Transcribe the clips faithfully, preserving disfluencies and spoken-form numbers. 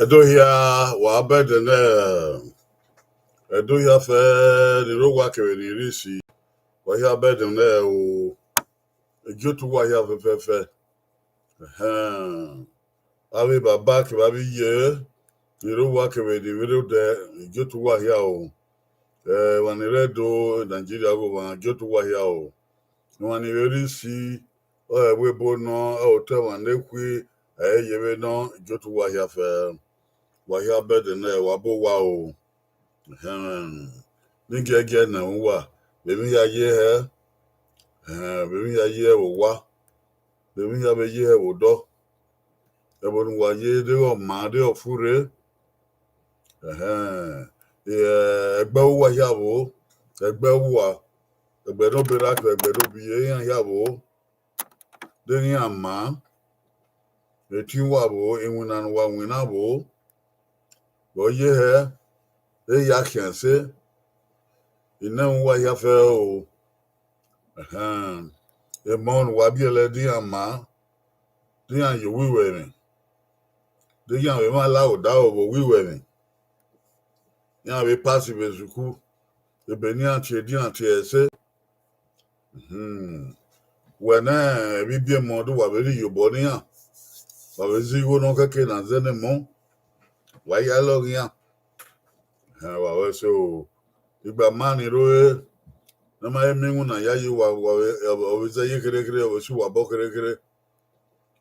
Ẹdo hia, wa bẹdẹ nẹ, Ẹdo hia fẹ, ni rre owa kevbe ni rre isi, wa hia bẹdẹ nẹ o, gie otu uwa hia fẹfẹfẹ. Ẹhẹn. Avbe baba kevbe avbe iye, ni rre owa kevbe ni vbe rre odẹ, gie otu uwa hia o. Eh, emwa ni rre Ẹdo, Nigeria ghe omwa, gie otu uwa hia o. Emwa ni vbe rre isi, ọ ẹvbo ebo nọ, ọ otọ emwa ne khui, ẹ i ye vbe nọ, gie otu uwa hia fẹ. Wa hia bẹdẹ nẹ, wa bọ owa o. Ẹhẹn, ne giẹgiẹ ne uwa, vbe emwi hia ye hẹ, ẹhẹn, vbe emwi hia ye hẹ vbe owa, vbe emwi hia vbe ye hẹ vbe odọ, ẹvbo ne uwa ye deghẹ ọ maa, deghẹ ọ furre. Ẹhẹn, eh, ẹgbẹ uwa hia vbo, ẹgbẹ uwa, ẹgbẹ ne ọ berra ke ẹgbẹ ne ọ biẹ iran hia vbo, deghẹ iran maa, etiẹn uwa vbo, iwinna ne uwa winna vbo, vbe ọ ye hẹ, e ya khian ẹse, I nẹ uwa hia fẹ o. Ẹhẹn, emọ ne uwa biẹlẹ, deghẹ iran maa, deghẹ iran ye owiwẹ emwi, deghẹ iran vbe emwa la odaro vbe owiwẹ emwi, iran vbe pass vbe sukuru, ebe ne iran tie, deghẹ iran tie ẹse. Hmm. Wẹ ne emwi biẹ emọ, do uwa vbe rhie iyobọ ne iran, wa vbe zẹ igho ne ọ kẹke na zẹ ne emọ, wa ya lọghe iran. Ẹhẹn, wa wẹ so, igba ma ni rre, ne ọ ma he miẹn iwinna yayi, wa, wa vbe, ọ vbe zẹ ye kherhe kherhe, ọ vbe si uwa obọ kherhe kherhe.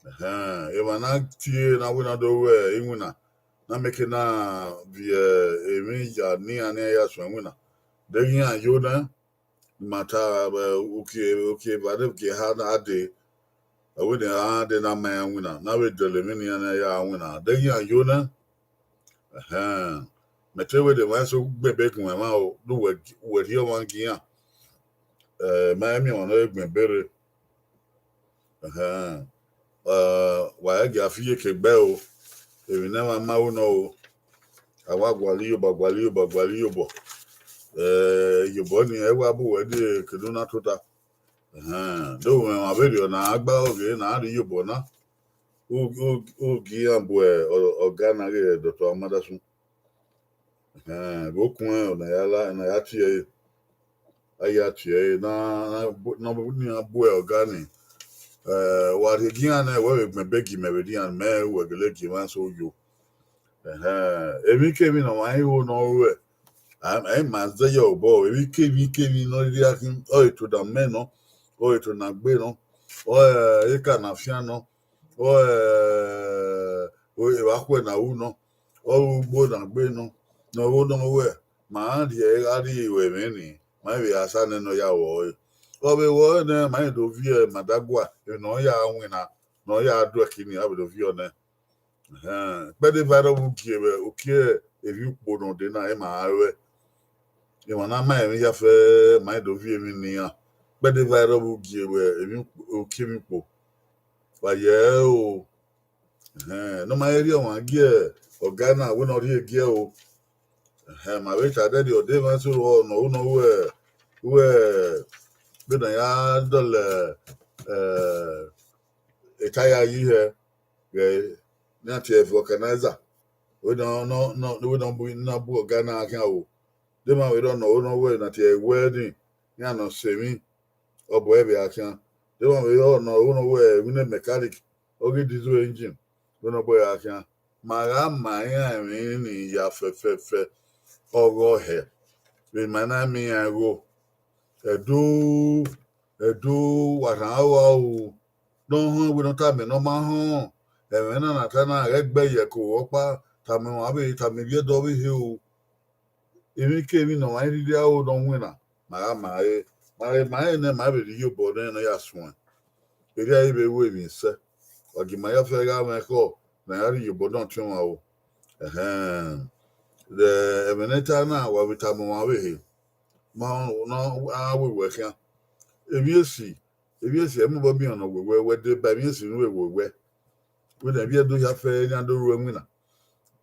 Ẹhẹn, emwa na tie ne a wẹ ne a do ru iwinna, ne a miẹn eke na viọ emwi ya ne iran, ne iran ya suẹn iwinna, deghẹ iran yo nẹ, ma ta, eh, ukie, ukie eva ne ukie eha na dee, ọ wẹ ne a dee ne a ma iran winna, ne a vbe dọlọ emwi ne iran ya winna, deghẹ iran yo nẹ. Ẹhẹn, mẹ te wẹ de emwa eso gbẹn ebe gun ẹmwẹ o, do uwẹ, uwẹ rhie ọmwa gie iran. Eh, ma i miẹn ọmwa ne ọ he gbẹn ebe rre. Ẹhẹn, eh, wa i gia fi iyeke gbe o, emwi ne ẹmwẹ ma ru nọ o, a wa gualọ iyobọ, gualọ iyobọ, gualọ iyobọ. Eh, iyobọ ni, ẹ wa bu uwẹ de kene u na tota. Ẹhẹn, do mwẹ emwa vberriọ ne a gba ọghe ne a rhie iyobọ na, u, u, u gie iran bu ọ, ọga na ghe Doctor Amadasun. Ẹhẹn, vbe okun ẹnrẹn ne a ya la, ne a ya tie ẹre, a ya tie ẹre, na, na bu, na bu, ne iran bu ọga ni. Eh, wa rhie gie iran nẹ, wẹ vbe gbẹn ebe gie imẹ vbe rhie iran, mẹ wẹ gele gie emwa eso yo. Ẹhẹn, emwikemwi ne ọmwa i ru ne ọ ruẹ, a, a i ma zẹ ye obọ, emwikemwi kemwi ne ọ rhirhi gha khin, ọ re to da mẹ nọ, ọ re to na gbe nọ, ọ re eka na fian nọ, ọ re evba khuẹ na ru nọ, ọ re ugbo na gbe nọ, ne ọ ru nọ ruẹ, ma rhie ẹre gha rrie ruẹ ẹmwẹ ni, ma vbe gha sa nẹ ne ọ ya ru ọre. Ọ vbe ru ọre nẹ, ma rẹn do viọ madagua, emwi ne ọ ya winna, ne ọ ya do ẹki ni, a vbe do viọ nẹ. Ẹhẹn, kpẹdẹ eva ẹre ọ vbe gie vbe uki emwi ukpo ne ọ dee na, ẹ ma ra ruẹ. Emwa na ma emwi hia fẹ, ma rẹn do viọ emwi ne iran. Kpẹdẹ eva ẹre ọ vbe gie vbe emwi ukpo, uki emwi ukpo. Wa ye ẹre o. Ẹhẹn, ne ọ ma he rhie ọmwa gie ọga na, wẹ ne ọ rhie gie o. Ẹhẹn, ma vbe ta dẹdẹ, ọ de emwa eso rhọ ne ọ ru nọ ruẹ, ruẹ, vbene a ya dọlọ, eh, eta ya yi hẹ, ghẹ, iran tie vulcanizer, wẹ nọ, nọ, nọ, wẹ nọ bu, nọ bu ọga na khian o. Deghẹ ma vbe rọ nọ, ọ nọ wẹ na tie welding, iran nọ sẹ emwi, ọ bu ẹre vbe a khian. Deghẹ ma vbe rọ nọ, ọ nọ wẹ emwi ne mechanic, ọ ghi diesel engine, wẹ nọ bu ẹre a khian. Ma gha ma iran emwi ni ya fẹfẹfẹ, ọghọ hẹ, vbe ma na miẹn iran igho. Ẹdo, Ẹdo, wa rhan ọghe aro, ne ọ họn wẹ ne ọ tama ne ọ ma họn. Ẹmwẹ na na ta na ghẹ gbe ye ẹko ọkpa, tama emwa vbe, tama ivbi Ẹdo ọvbehe o. Emwikemwi ne ọmwa i rhirhi aro ne ọ winna, ma gha ma ẹre, ma gha ma ẹre nẹ, ma vbe rhie iyobọ nẹ ne ọ ya suẹn. Erriọ a i vbe ru emwi sẹ, wa gie ima ya fẹ gha mwẹ ekhọe ne a ya rhie iyobọ ne ọtiọnmwẹ aro. Ẹhẹn. Ẹmwẹ ne I ta na, wa vbe tama ọmwa ọvbehe, ma na a wẹ wẹ khian. Emwi esi, emwi esi, ẹ i mobọ miẹn ọna wẹ wẹ, wẹ deba emwi esi ne u wẹ wẹ. Wẹ ne ivbi Ẹdo hia fẹ, iran do ru ẹwinna.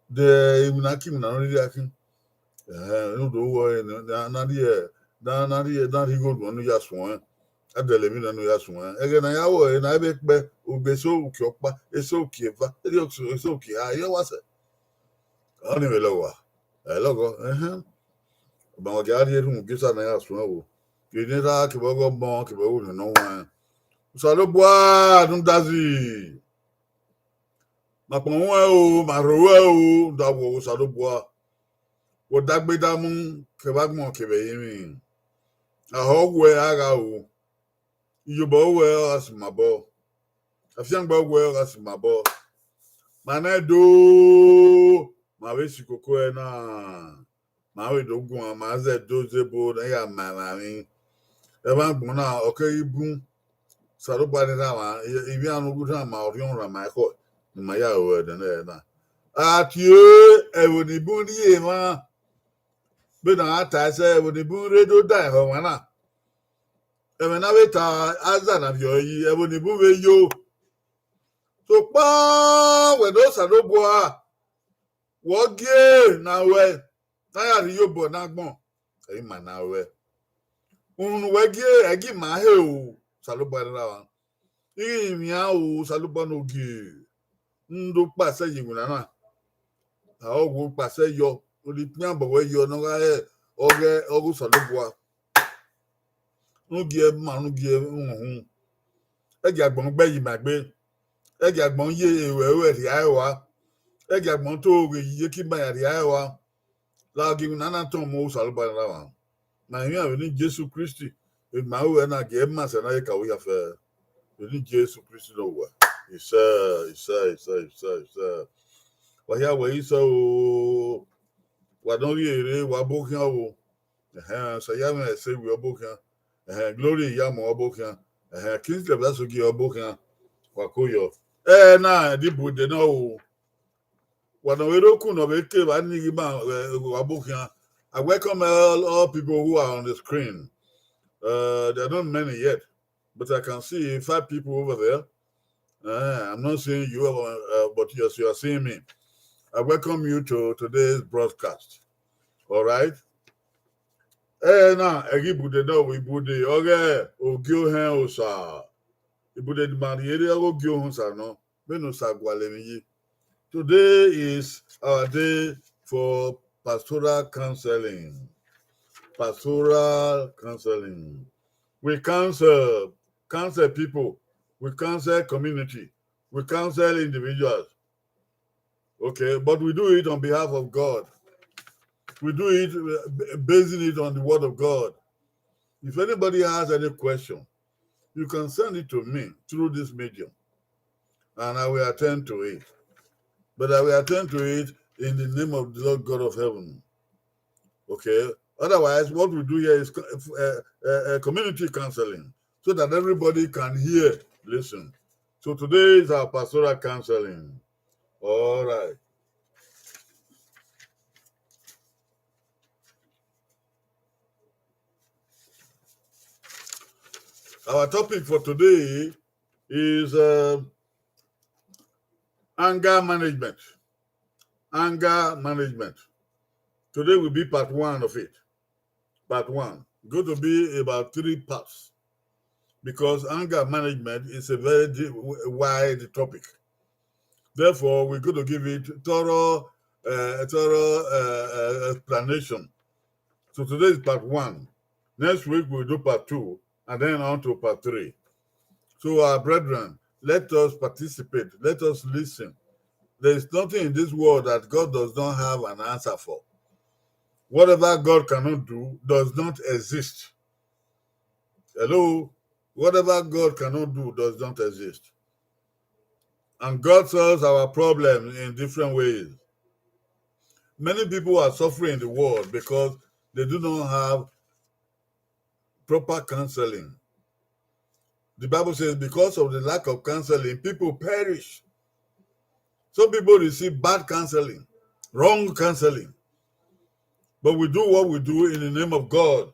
De iwinna ke iwinna ne ọ rhirhi a khin. Ẹhẹn, rhunmwuda uwẹ ọre ne, ne, ne a rhie, ne, ne a rhie, ne a rhie igho nuẹn ne u ya suẹn, a dẹlẹ emwi nẹ ne u ya suẹn. Ẹghẹ ne a ya ru ẹre na, ẹ vbe kpẹ, ugbe eso uki ọkpa, eso uki eva, erriọ eso uki eha, erriọ wa sẹ. Ọnii vbe lọghọ a? Ẹ lọghọ, ẹhẹn. Ọba wa gia rhie erhunmwu gie Osa ne a ya suẹn vbo. Gie ne erha kevbe ọghe ọmọ kevbe ọghe Orhiọn Ne Ọ Huanrẹn. Osanobua ne udazi, ma kpọnmwẹ ruẹ o, ma rho ruẹ o, da wọ Osanobua. Wẹ ọdagbe damu kevbe agbọn kevbe ẹrinmwi. Ahọ wẹ a gha ru, iyobọ wẹ ọ gha sẹ ima obọ, afiangbe wẹ ọ gha sẹ ima obọ. Ma na do, ma vbe si koko ẹre na, ma vbe do guan, ma zẹ do zẹ ebo ne a ya ma emwa emwi. Ẹmwẹ agbọn na, ọ keghi bun, Osanobua ne Erha mwa, ivbi iran ne u rhan ma, Orhiọn rhan ma ekhọe, ne ima ya ru ẹdẹ nẹ na. A tie ẹvbo ni bun rhie emwa, vbene a gha ta ẹsẹ, ẹvbo ni bun rre do da ẹhọ ọmwa na. Ẹmwẹ ne a vbe ta aza na viọ yi, ẹvbo ni bun vbe yo. Sokpan wẹ ne Osanobua, wẹ ọ gie ne a ruẹ, ne a ya rhie iyobọ ne agbọn, ẹ i ma ne a ruẹ. Unu wẹ gie, ẹ i gie ima he o, Osanobua ne Erha mwa. I ghi mwẹ iran o, Osanobua ne Ogie. N do kpasẹ ye iwinna na. A ọ wo kpasẹ yọ, ne ikpian bọ wẹ yọ ne ọ gha re ọghe, ọghe Osanobua. Ne u gie ma, ne u gie uhunmwu. Ẹ gie agbọn gbe ye ima egbe. Ẹ gie agbọn ye eruẹ ruẹ rhia ẹre rua. Ẹ gie agbọn to ghe ye iyeke ima ya rhia ẹre rua. La gie iwinna na tọn mu Osanobua ne Erha mwa. Ma i mwẹ vbene Jesu Kristi, emwi ma ruẹ na gie ma sẹ ne a ye ka ru hia fẹ. Vbene Jesu Kristi ne ọ wẹ. Isẹ, isẹ, isẹ, isẹ, isẹ. Wa hia wẹ isẹ o. Wa dọn rhie rre, wa ọbo khian o. Ẹhẹn, Seyamẹ Ẹsewi ọbo khian. Ẹhẹn, Glory Iyamọ ọbo khian. Ẹhẹn, Kingsley Ọbasogie ọbo khian. Wa ko yọ. Ẹ na, ẹdẹ ibude na o. Wa nọ vbe rre okun nọ vbe ke vba ni ghi ma, eh, wa ọbo khian. I welcome all, all people who are on the screen. Uh, there are not many yet, but I can see five people over there. Uh, I'm not seeing you, uh, but you are, you are seeing me. I welcome you to today's broadcast. All right? Ẹ na, ẹ ghi ibude nọ vbe ibude, ọghe Ogie Ohẹn Osa. Ibude ne ima rhie rre ọghe Ogie Ohẹn Osa nọ, vbene Osa gualọ emwi yi. Today is our day for pastoral counseling. Pastoral counseling. We counsel, counsel people. We counsel community. We counsel individuals. Okay, but we do it on behalf of God. We do it, uh, b-, basing it on the word of God. If anybody has any question, you can send it to me through this medium, and I will attend to it. But I will attend to it in the name of the Lord God of heaven. Okay? Otherwise, what we do here is co-, uh, uh, uh, community counseling, so that everybody can hear, listen. So today is our pastoral counseling. All right. Our topic for today is, uh, anger management. Anger management. Today will be part one of it. Part one. Going to be about three parts, because anger management is a very di-, w-, wide topic. Therefore, we're going to give it thorough, uh, thorough uh, uh, explanation. So today is part one. Next week we'll do part two, and then on to part three. So, our brethren, let us participate. Let us listen. There is nothing in this world that God does not have an answer for. Whatever God cannot do does not exist. Hello? Whatever God cannot do does not exist. And God solves our problems in different ways. Many people are suffering in the world because they do not have proper counseling. The Bible says, because of the lack of counseling, people perish. Some people receive bad counseling, wrong counseling. But we do what we do in the name of God.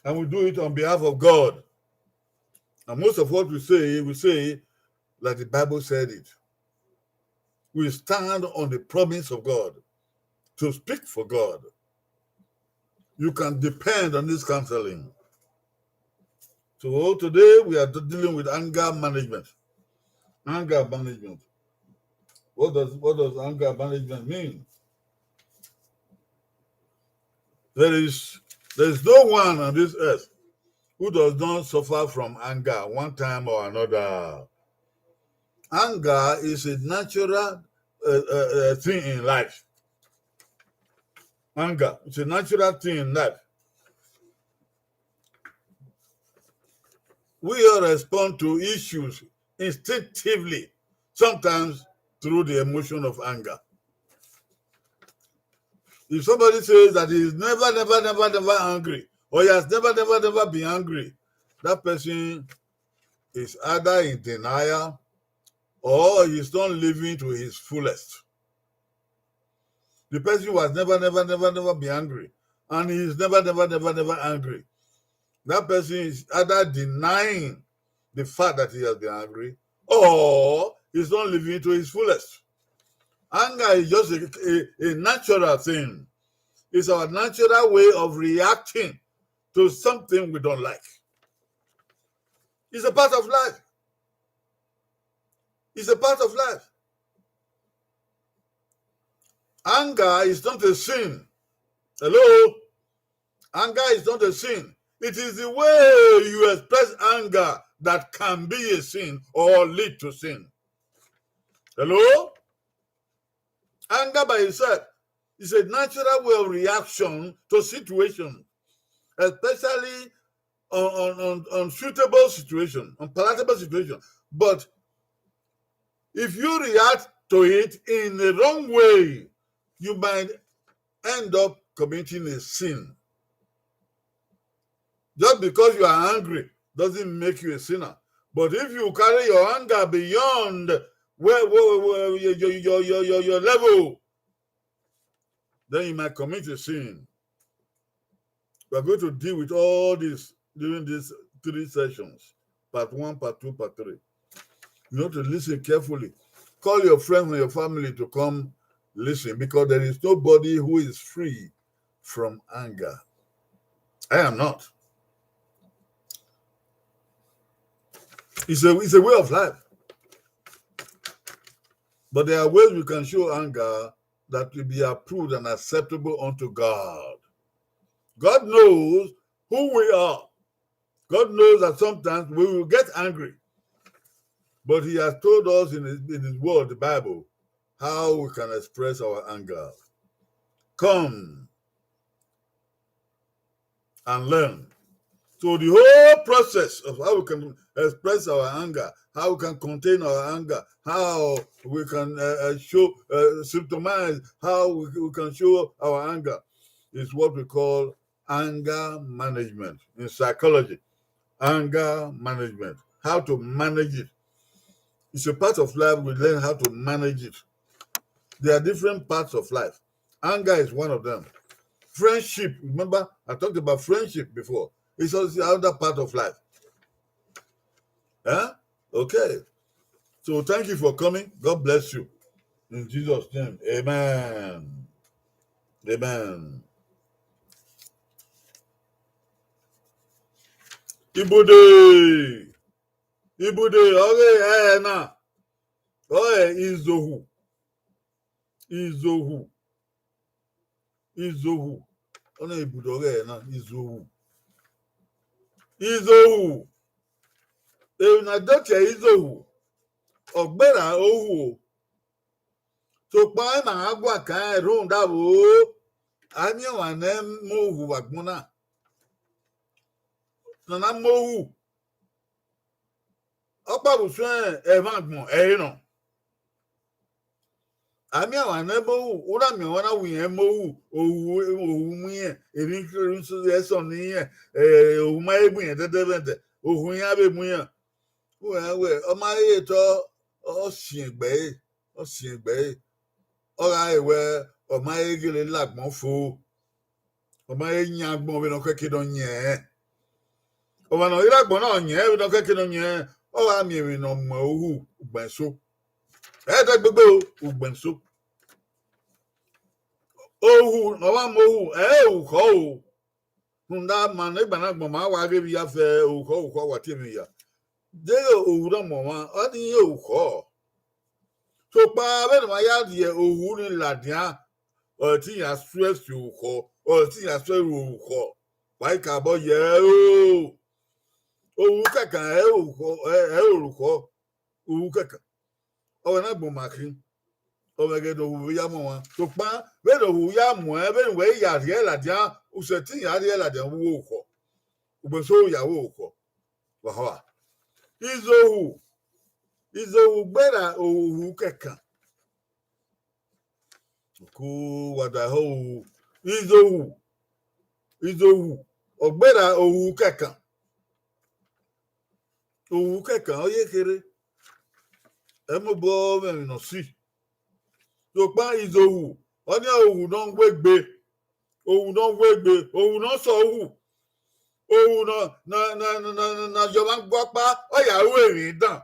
And we do it on behalf of God. And most of what we say, we say like the Bible said it. We stand on the promise of God to speak for God. You can depend on this counseling. So today we are dealing with anger management. Anger management. What does, what does anger management mean? There is, there is no one on this earth who does not suffer from anger one time or another. Anger is a natural uh, uh, uh, thing in life. Anger, it's a natural thing in life. We all respond to issues instinctively, sometimes through the emotion of anger. If somebody says that he is never, never, never, never angry, or he has never, never, never been angry, that person is either in denial or he is not living to his fullest. The person who has never, never, never, never been angry, and he is never, never, never, never angry. That person is either denying the fact that he has been angry, or he's not living to his fullest. Anger is just a, a, a natural thing. It's our natural way of reacting to something we don't like. It's a part of life. It's a part of life. Anger is not a sin. Hello? Anger is not a sin. It is the way you express anger that can be a sin or lead to sin. Hello? Anger by itself is a natural way of reaction to situation, especially on, on, on, on suitable situation, on palatable situation. But if you react to it in the wrong way, you might end up committing a sin. Just because you are angry doesn't make you a sinner. But if you carry your anger beyond where, where, where your, your, your, your, your level, then you might commit a sin. We are going to deal with all this during these three sessions, part one, part two, part three. You have to listen carefully. Call your friends and your family to come listen, because there is nobody who is free from anger. I am not. It's a, it's a way of life. But there are ways we can show anger that will be approved and acceptable unto God. God knows who we are. God knows that sometimes we will get angry. But he has told us in his, in his word, the Bible, how we can express our anger. Come and learn. So the whole process of how we can express our anger, how we can contain our anger, how we can uh, uh, show, uh, symptomize, how we, we can show our anger is what we call anger management in psychology. Anger management, how to manage it. It's a part of life. We learn how to manage it. There are different parts of life. Anger is one of them. Friendship, remember, I talked about friendship before. It's also another part of life. Huh? Okay. So thank you for coming. God bless you. In Jesus' name, amen. Amen. Ibude, ibude, ọghe ẹ na. Ọre izohu. Izohu. Izohu. Ọnii ibudo ọghẹe na, izohu. Izohu. Emwi ne a do tie izohu, ọ gberra ohu o. Sokpan ima gha guan kan rhunmwuda vbo, a miẹn ọmwa ne ma ohu vbe agbọn na. Ne a na ma ohu, ọkpa vbe usuẹn ẹmwẹ agbọn ẹre nọ. A miẹn ọmwa ne ma ohu, u na miẹn ọmwa na wẹ irẹn ma ohu, ohu, ohu mu irẹn, emwi ẹsọn ne irẹn, eh, ohu ma he mu irẹn dẹdẹmwẹdẹ, ohu iran vbe mu iran. Uwẹ wẹ, ọ ma he re te ọ siẹn gbe ẹre, ọ siẹn gbe ẹre. Ọ gha re wẹ, ọ ma he gele la agbọn fo, ọ ma he yan agbọn vbene ọ kẹke ne ọ yẹn. Ọmwa ne ọ i re agbọn na, ọ yẹn vbene ọ kẹke ne ọ yẹn, ọ gha miẹn emwi ne ọ mu ohu ugbẹn eso. Ẹdẹ gbegbe o, ugbẹn eso. Ohu ne ọ wa mu ohu, ẹ i re ohu khọ o. Rhunmwuda ma ne egbe na agbọn ma wa ghe vbe ya fẹ ohu khọ, ohu khọ wa tie emwi ya. Deghẹ ohu na mu ọmwa, ọ ni rẹn ohu khọ. Sokpan vbene ma ya rhie ohu ni ladian, ọ te iran suẹ si ohu khọ, ọ te iran suẹ ru ohu khọ. Wa i ka obọ ye o. Ohu kẹkan ẹ i re ohu khọ, ẹ, ẹ i re ohu khọ. Ohu kẹkan. Ọ wẹ na gbọn ma khin. Ọ wẹ ghẹ ne ohu vbe ya mu ọmwa. Sokpan vbene ohu ya muẹn, vbene uwẹ i ya rhie ladian, usẹ te iran rhie ladian vbe ohu khọ. Ugbẹn eso ya vbe ohu khọ. Wa họa. Izohu. Izohu gberra ohu kẹkan. Ku wa da ehọ ohu. Izohu. Izohu. Ọ gberra ohu kẹkan. Ohu kẹkan, ọ ye kherhe. Ẹ mobọ mwẹ emwi ne ọ si. Sokpan izohu, ọnii ohu ne ọ wegbe. Ohu ne ọ wegbe, ohu ne ọ sẹ ohu. Ohu ne, ne, ne, ne, ne, ne, ne a ye ọmwa gu ọkpa, ọ ya ru emwi dan.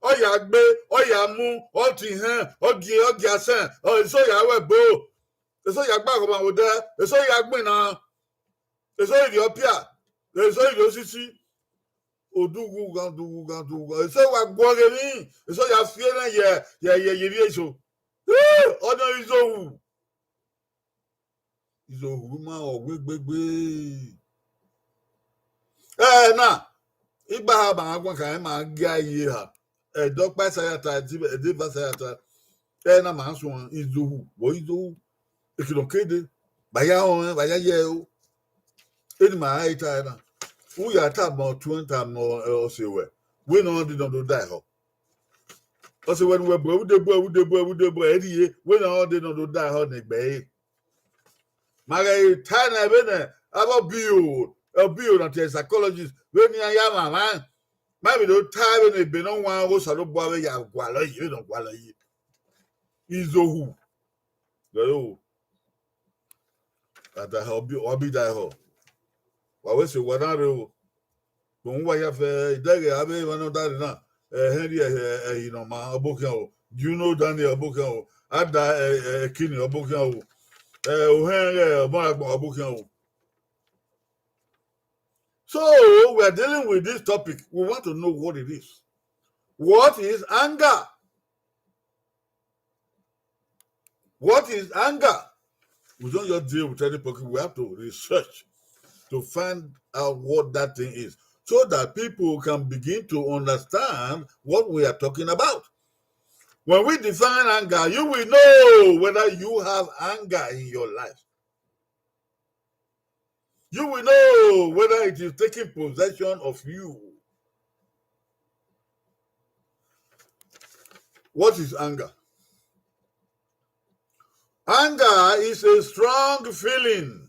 Ọ ya gbe, ọ ya mu, ọ tie ihẹn, ọ gie, ọ gie asẹn, ọ, eso ya ru ẹbo. Eso ya gba aghọmwa vbe odẹ, eso ya gbinna, eso rhie ọpia, eso rhie osisi. Odughughan, dughughan, dughughan. Eso wa guọghọ emwi, eso ya fi erhẹn ye, ye, ye, ye ivbi eso. Ọnii izohu. Izohu ma ọ wegbe gbe. Ẹ na, igbaha ma guan kan, ma gia ye ha. Ẹdẹ ọkpa Isaiah ta, ẹdẹ, ẹdẹ eva Isaiah ta. Ẹ na ma suẹn izohu, vbọ izohu. Ekene ọ ke dee, vba ya rẹn, vba ya ye ẹre o. Eni ma ra ta ẹre na. U ya tama ọtuẹn, tama, ẹ, ọse ruẹ, wẹ ne ọ dee ne ọ do da ehọ. Ọse ruẹ ne uwẹ bu ẹre, u de bu ẹre, u de bu ẹre, u de bu ẹre, ẹ rhie, wẹ ne ọ dee ne ọ do da ehọ ne egbe ẹre. Ma ghẹ ta ẹna vbene avbe ọbiọro, ọbiọro na tie psychologist, vbene iran ya mwamwa, ma vbe do ta vbene ebe ne ọ wan ọghe Osanobua vbe ya gualọ yi, vbene ọ gualọ yi. Izohu. Gẹrẹ o. A da ehọ, ọ bi da ehọ. Wa wẹ sẹ owa na rre o. Kpọnmwẹ uwa ya fẹ, idẹghe avbe emwa ne ọ da rre na, ẹhẹn rhie ẹhi ne ọ ma, ọ bọ khian o. Do you know Daniel, ọ bọ khian o. A da, ẹ, ẹ, ẹkini, ọ bọ khian o. Ẹ, ohẹn ghẹ ọmọ ra gbọn, ọ bọ khian o. So, we are dealing with this topic. We want to know what it is. What is anger? What is anger? We don't just deal with any pocket. We have to research to find out what that thing is so that people can begin to understand what we are talking about. When we define anger, you will know whether you have anger in your life. You will know whether it is taking possession of you. What is anger? Anger is a strong feeling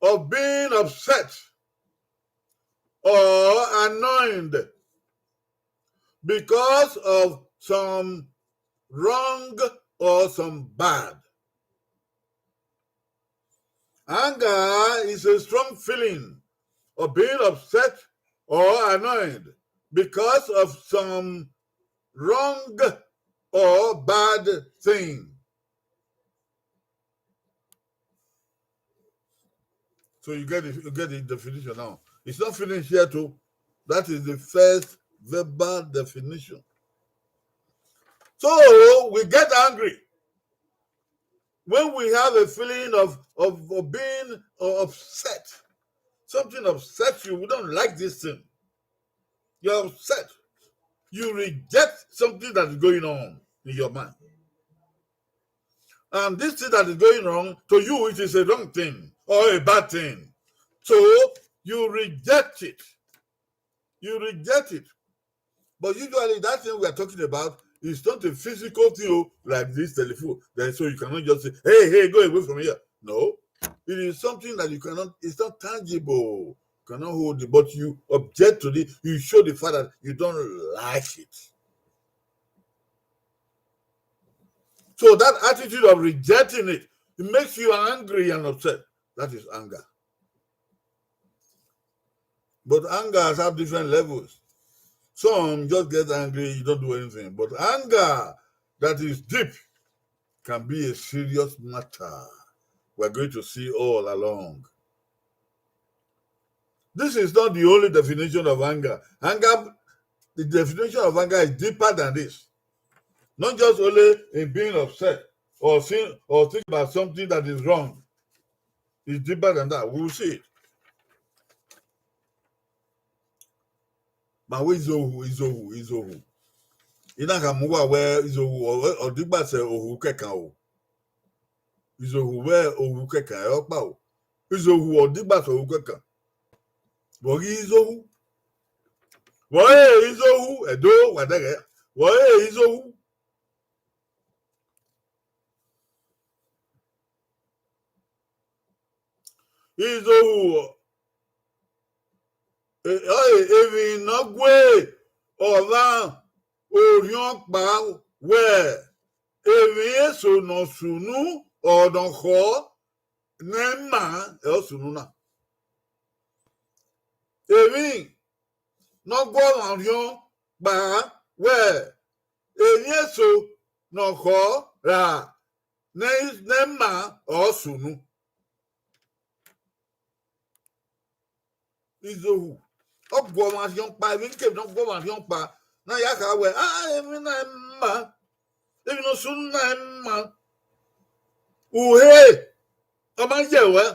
of being upset or annoyed because of some wrong or some bad. Anger is a strong feeling of being upset or annoyed because of some wrong or bad thing. So you get the, you get the definition now. It's not finished yet, oh. That is the first verbal definition. So we get angry when we have a feeling of, of, of being, uh, upset. Something upsets you. We don't like this thing. You're upset. You reject something that is going on in your mind. And this thing that is going on, to you, it is a wrong thing or a bad thing. So you reject it. You reject it. But usually that thing we are talking about is not a physical thing, oh, like this telephone. Then so you cannot just say, "Hey, hey, go away from here." No. It is something that you cannot, it's not tangible. You cannot hold it, but you object to it. You show the fact that you don't like it. So that attitude of rejecting it, it makes you angry and upset. That is anger. But anger has different levels. Some just get angry, you don't do anything. But anger that is deep can be a serious matter. We're going to see all along. This is not the only definition of anger. Anger, the definition of anger is deeper than this. Not just only in being upset or think, or think about something that is wrong. It's deeper than that. We will see it. Ma wẹ izohu, izohu, izohu. I na khama uwa wẹ izohu, ọ, ọ digba sẹ ohu kẹkan o. Izohu vbe ohu kẹkan, ẹ ọkpa o. Izohu ọ digba sẹ ohu kẹkan. Vbe ọ ghi izohu? Vbe ọ re izohu? Ẹdo, wa dẹghẹ. Vbe ọ re izohu? Izohu, e, e, emwi ne ọ gue ọmwa orhiọn kpa wẹ emwi eso ne ọ sunu, ọ ne ọ khọ ne ẹ ma, ẹ ọ sunu na. Emwi ne ọ gu ọmwa orhiọn kpa wẹ emwi eso ne ọ khọ ra ne ẹ, ne ẹ ma, ọ sunu. Izohu, ọ gu ọmwa orhiọn kpa, emwi kevbe ne ọ gu ọmwa orhiọn kpa, ne a ya kha wẹ, a, emwi na ẹ ma, emwi ne ọ sunu na ẹ ma. Uhe, ọ ma ye ruẹ,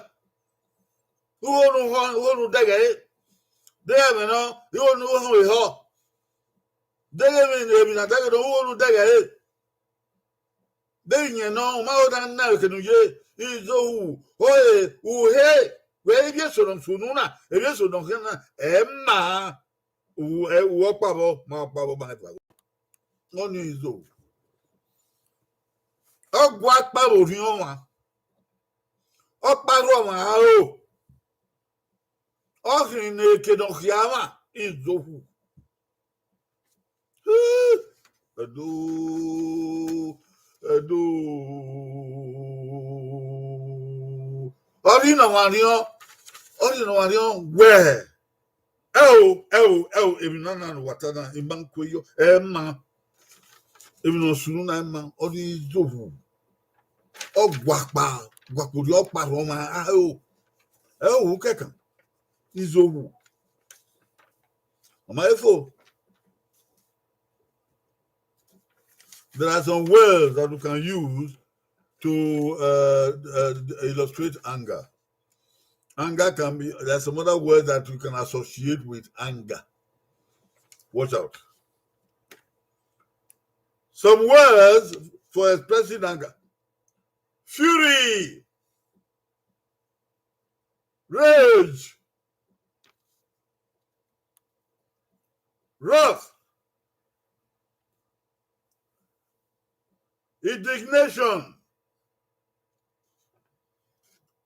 igho ne u họn, igho ne u dẹghẹ re, deghẹ ẹmwẹ nọ, igho ne u họn ehọ, deghẹ emwi, emwi ne a dẹghe nọ, igho ne u dẹghẹ re. Deghẹ iyẹn nọ, u ma ho na na ẹre ke ne u ye, izohu, ọre, uhe, wẹ ivbi eso ne ọ sunu na, ivbi eso ne ọ khian na, ẹ ma, u, ẹ, u ọkpa vbọ, ma ọkpa vbọ, ma ẹvbo. Ọnii izohu. Ọ gua ọkpa vbe orhiọn ọmwa. Ọkpa rhọ ọmwa aro. Ọ khin ne eke ne ọ khia mwa, izohu. Ẹdo, ẹdo. Ọ rhie ne ọmwa orhiọn, ọ rhie ne ọmwa orhiọn wẹ, ẹ o, ẹ o, ẹ o, emwi nana ne uwa ta na, I ma ku yọ, ẹ ma. Emwi ne ọ sunu na ẹ ma, ọ rhie izohu. Ọ gua ọkpa, gua kpo rhie ọkpa rhọ ọmwa, a, ẹ o, ẹ o, kẹkan, izohu. Ọ ma fo. There are some words that you can use to, uh, uh, illustrate anger. Anger can be, there are some other words that you can associate with anger. Watch out. Some words for expressing anger. Fury, rage, wrath, indignation,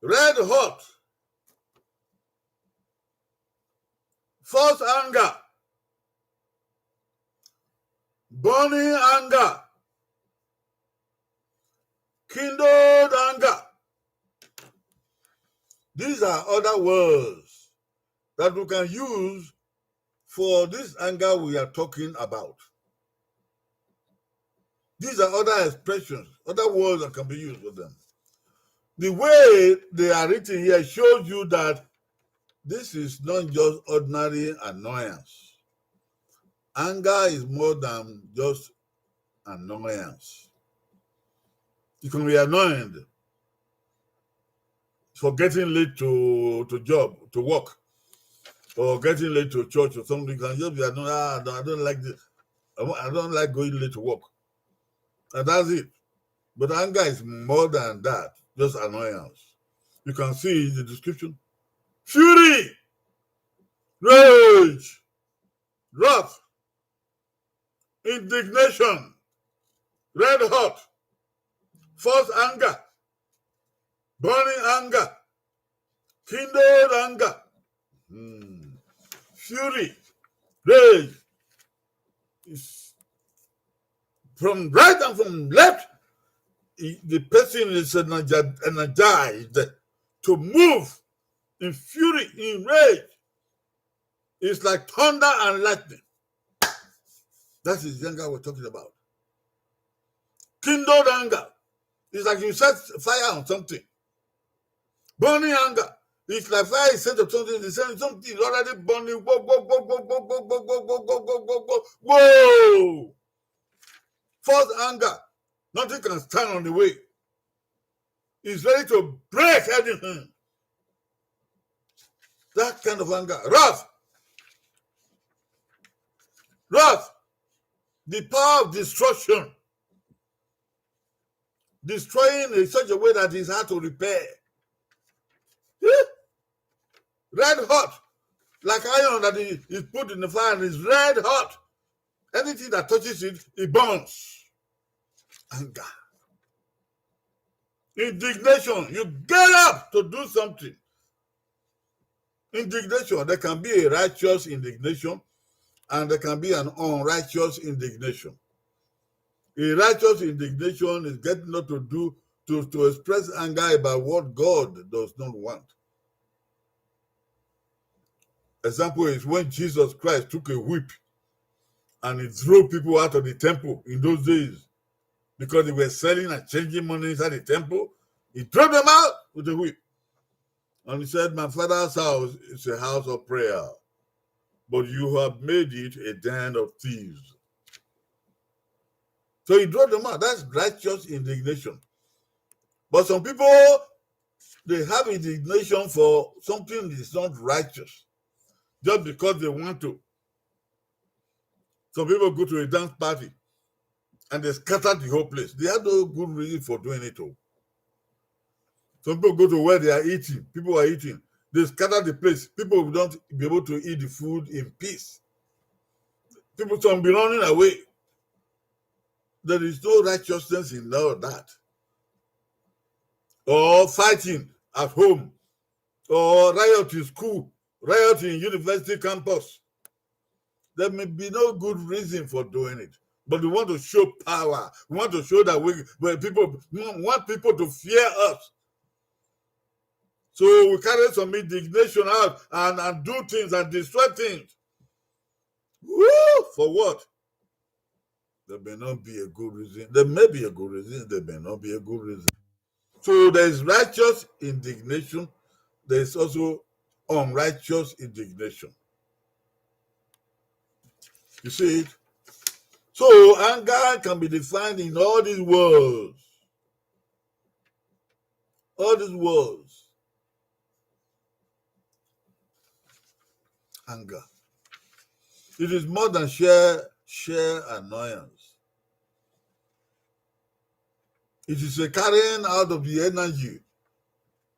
red hot, false anger, burning anger, kindled anger. These are other words that you can use for this anger we are talking about. These are other expressions, other words that can be used for them. The way they are written here shows you that this is not just ordinary annoyance. Anger is more than just annoyance. You can be annoyed for getting late to, to job, to work, or getting late to church or something. You can just be annoyed. "Ah, no, I don't like this. I wa-, I don't like going late to work." And that's it. But anger is more than that, just annoyance. You can see in the description. Fury, rage, wrath, indignation, red hot, forced anger, burning anger, kindled anger, hmm, fury, rage. Is from right and from left, he, the person is energi-, energized to move in fury, in rage. It's like thunder and lightning. That is the anger we're talking about. Kindled anger. It's like you set fire on something. Burning anger. It's like fire is set on something. The same something is already burning. Whoa, whoa, whoa, whoa, whoa, whoa, whoa, whoa, whoa, whoa, whoa, whoa, whoa. Forced anger. Nothing can stand on the way. Is ready to break anything. That kind of anger. Wrath. Wrath. The power of destruction. Destroying in such a way that it's hard to repair. Eh? Red hot. Like iron that is, is put in the fire and is red hot. Anything that touches it, it burns. Anger. Indignation. You get up to do something. Indignation. There can be a righteous indignation and there can be an unrighteous indignation. A righteous indignation is getting up to do, to, to express anger about what God does not want. Example is when Jesus Christ took a whip and he drove people out of the temple in those days because they were selling and changing money inside the temple. He drove them out with a whip. And he said, "My father's house is a house of prayer, but you have made it a den of thieves." So he drove them out. That's righteous indignation. But some people, they have indignation for something that is not righteous, just because they want to. Some people go to a dance party and they scatter the whole place. They have no good reason for doing it. Oh. Some people go to where they are eating. People are eating. They scatter the place. People don't be able to eat the food in peace. People, some be running away. There is no righteousness in all that. Or fighting at home. Or riot in school. Riot in university campus. There may be no good reason for doing it. But we want to show power. We want to show that we, when people, we want people to fear us. So we carry some indignation out and, and do things and destroy things. Woo! For what? There may not be a good reason. There may be a good reason. There may not be a good reason. So there is righteous indignation. There is also unrighteous indignation. You see it? So anger can be defined in all these words. All these words. Anger. It is more than sheer, sheer annoyance. It is a carrying out of the energy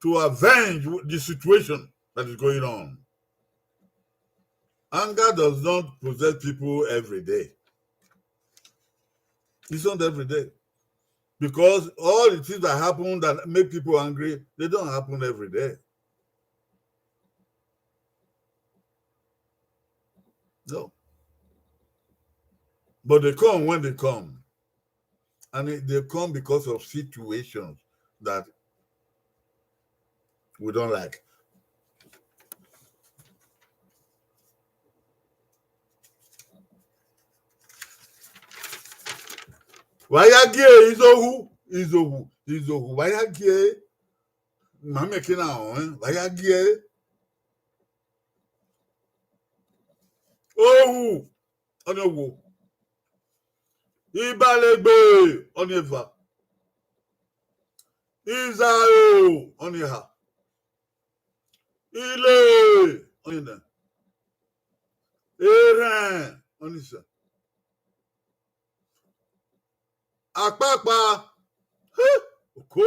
to avenge the situation that is going on. Anger does not possess people every day. It's not every day. Because all the things that happen that make people angry, they don't happen every day. No. But they come when they come. And it, they come because of situations that we don't like. Wa ya gie Izohu, Izohu, Izohu. Wa ya gie Mami Ekena ọnrẹn. Wa ya gie Ohu, ọni wo. Ibalegbe, ọnii eva. Izaro, ọnii eha. Ile, ọnii nẹ. Erhẹn, ọnii sẹ. Akpakpa, oko.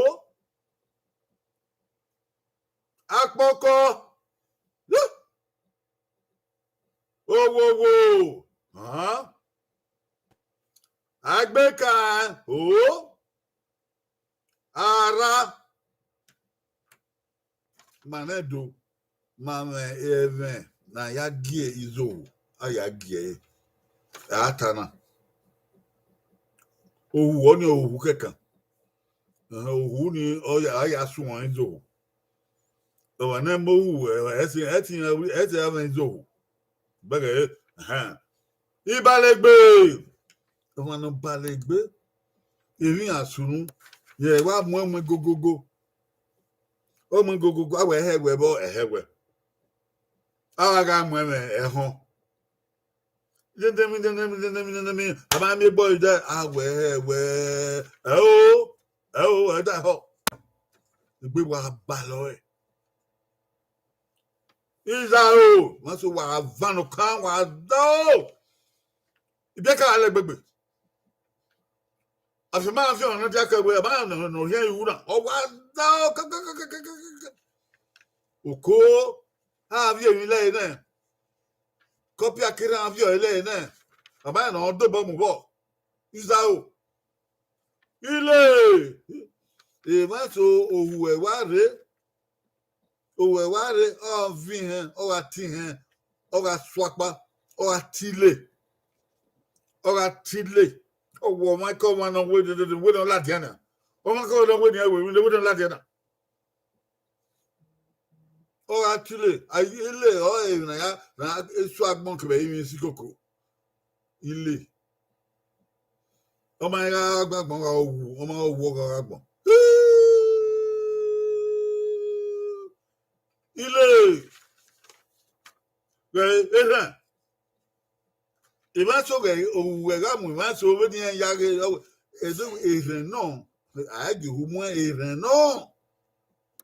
Akpọkọ, owowo, agbekan, o. Arra, ma nẹ do, ma mwẹ ẹmwẹ ne a ya gie izohu, a ya gie ẹre. A ta na. Ohu ọnii, ohu kẹkan. Ohu ni ọ ya, a ya suẹn izohu. Ọmwa ne ma ohu, ẹ, ẹ ti, ẹ ti, ẹ ti ra mwẹ izohu. Bẹghe, ẹhẹn. Ibalegbe. Ọmwa ne ọ balegbe, emwi iran sunu, rẹn wa mu ẹmwẹ gogogo. Ọ mu gogogo, a wẹ ẹhẹ wẹ vbọ, ẹhẹ wẹ. A wa gha mu ẹmwẹ ẹhọn. Dendemi, dendemi, dendemi, dendemi, a ma miẹn egbe ọre, a wẹ ẹhẹ wẹ, ẹo, ẹo, ẹdẹ họ. Egbe wa balọ ẹre. Izaro, ma so wa van okan, wa dao. Ibiẹka gha lẹ gbegbe. Afianma, afian ọna dia kẹ wẹ, a ma nọ, nọ hiẹn iwu na, ọ wa dao kẹkẹkẹkẹkẹkẹ. Oko, a viọ emwi lẹre nẹ. Kọpia kerha a viọ ẹre lẹre nẹ. A ma nọ dobọ mu vbọ. Izaro. Ile, emwa so ohu ẹre wa rre. Ohu ẹre wa rre, ọ viọ ihẹn, ọ gha tie ihẹn, ọ gha suakpa, ọ gha tie ile, ọ gha tie ile. Ọ wẹ ọmwaikọmwa ne ọ wẹ dede, wẹ ne ọ ladian na. Ọmwaikọmwa ne ọ wẹ nian, wẹ ne ọ ladian na. Ọ gha tie ile, a, ile ọre emwi ne a ya, ne a esu agbọn kevbe emwi isi koko. Ile. Ọ ma gha gba agbọn, ọ gha wu, ọ ma gha wu, ọ gha gba agbọn. Ile. Ghẹ erhan. Emwa so ghẹ, ohu ẹre gha mu emwa so vbene iran ya ghe, ọ, edo erhẹn nọ, a gie ohu mu erhẹn nọ.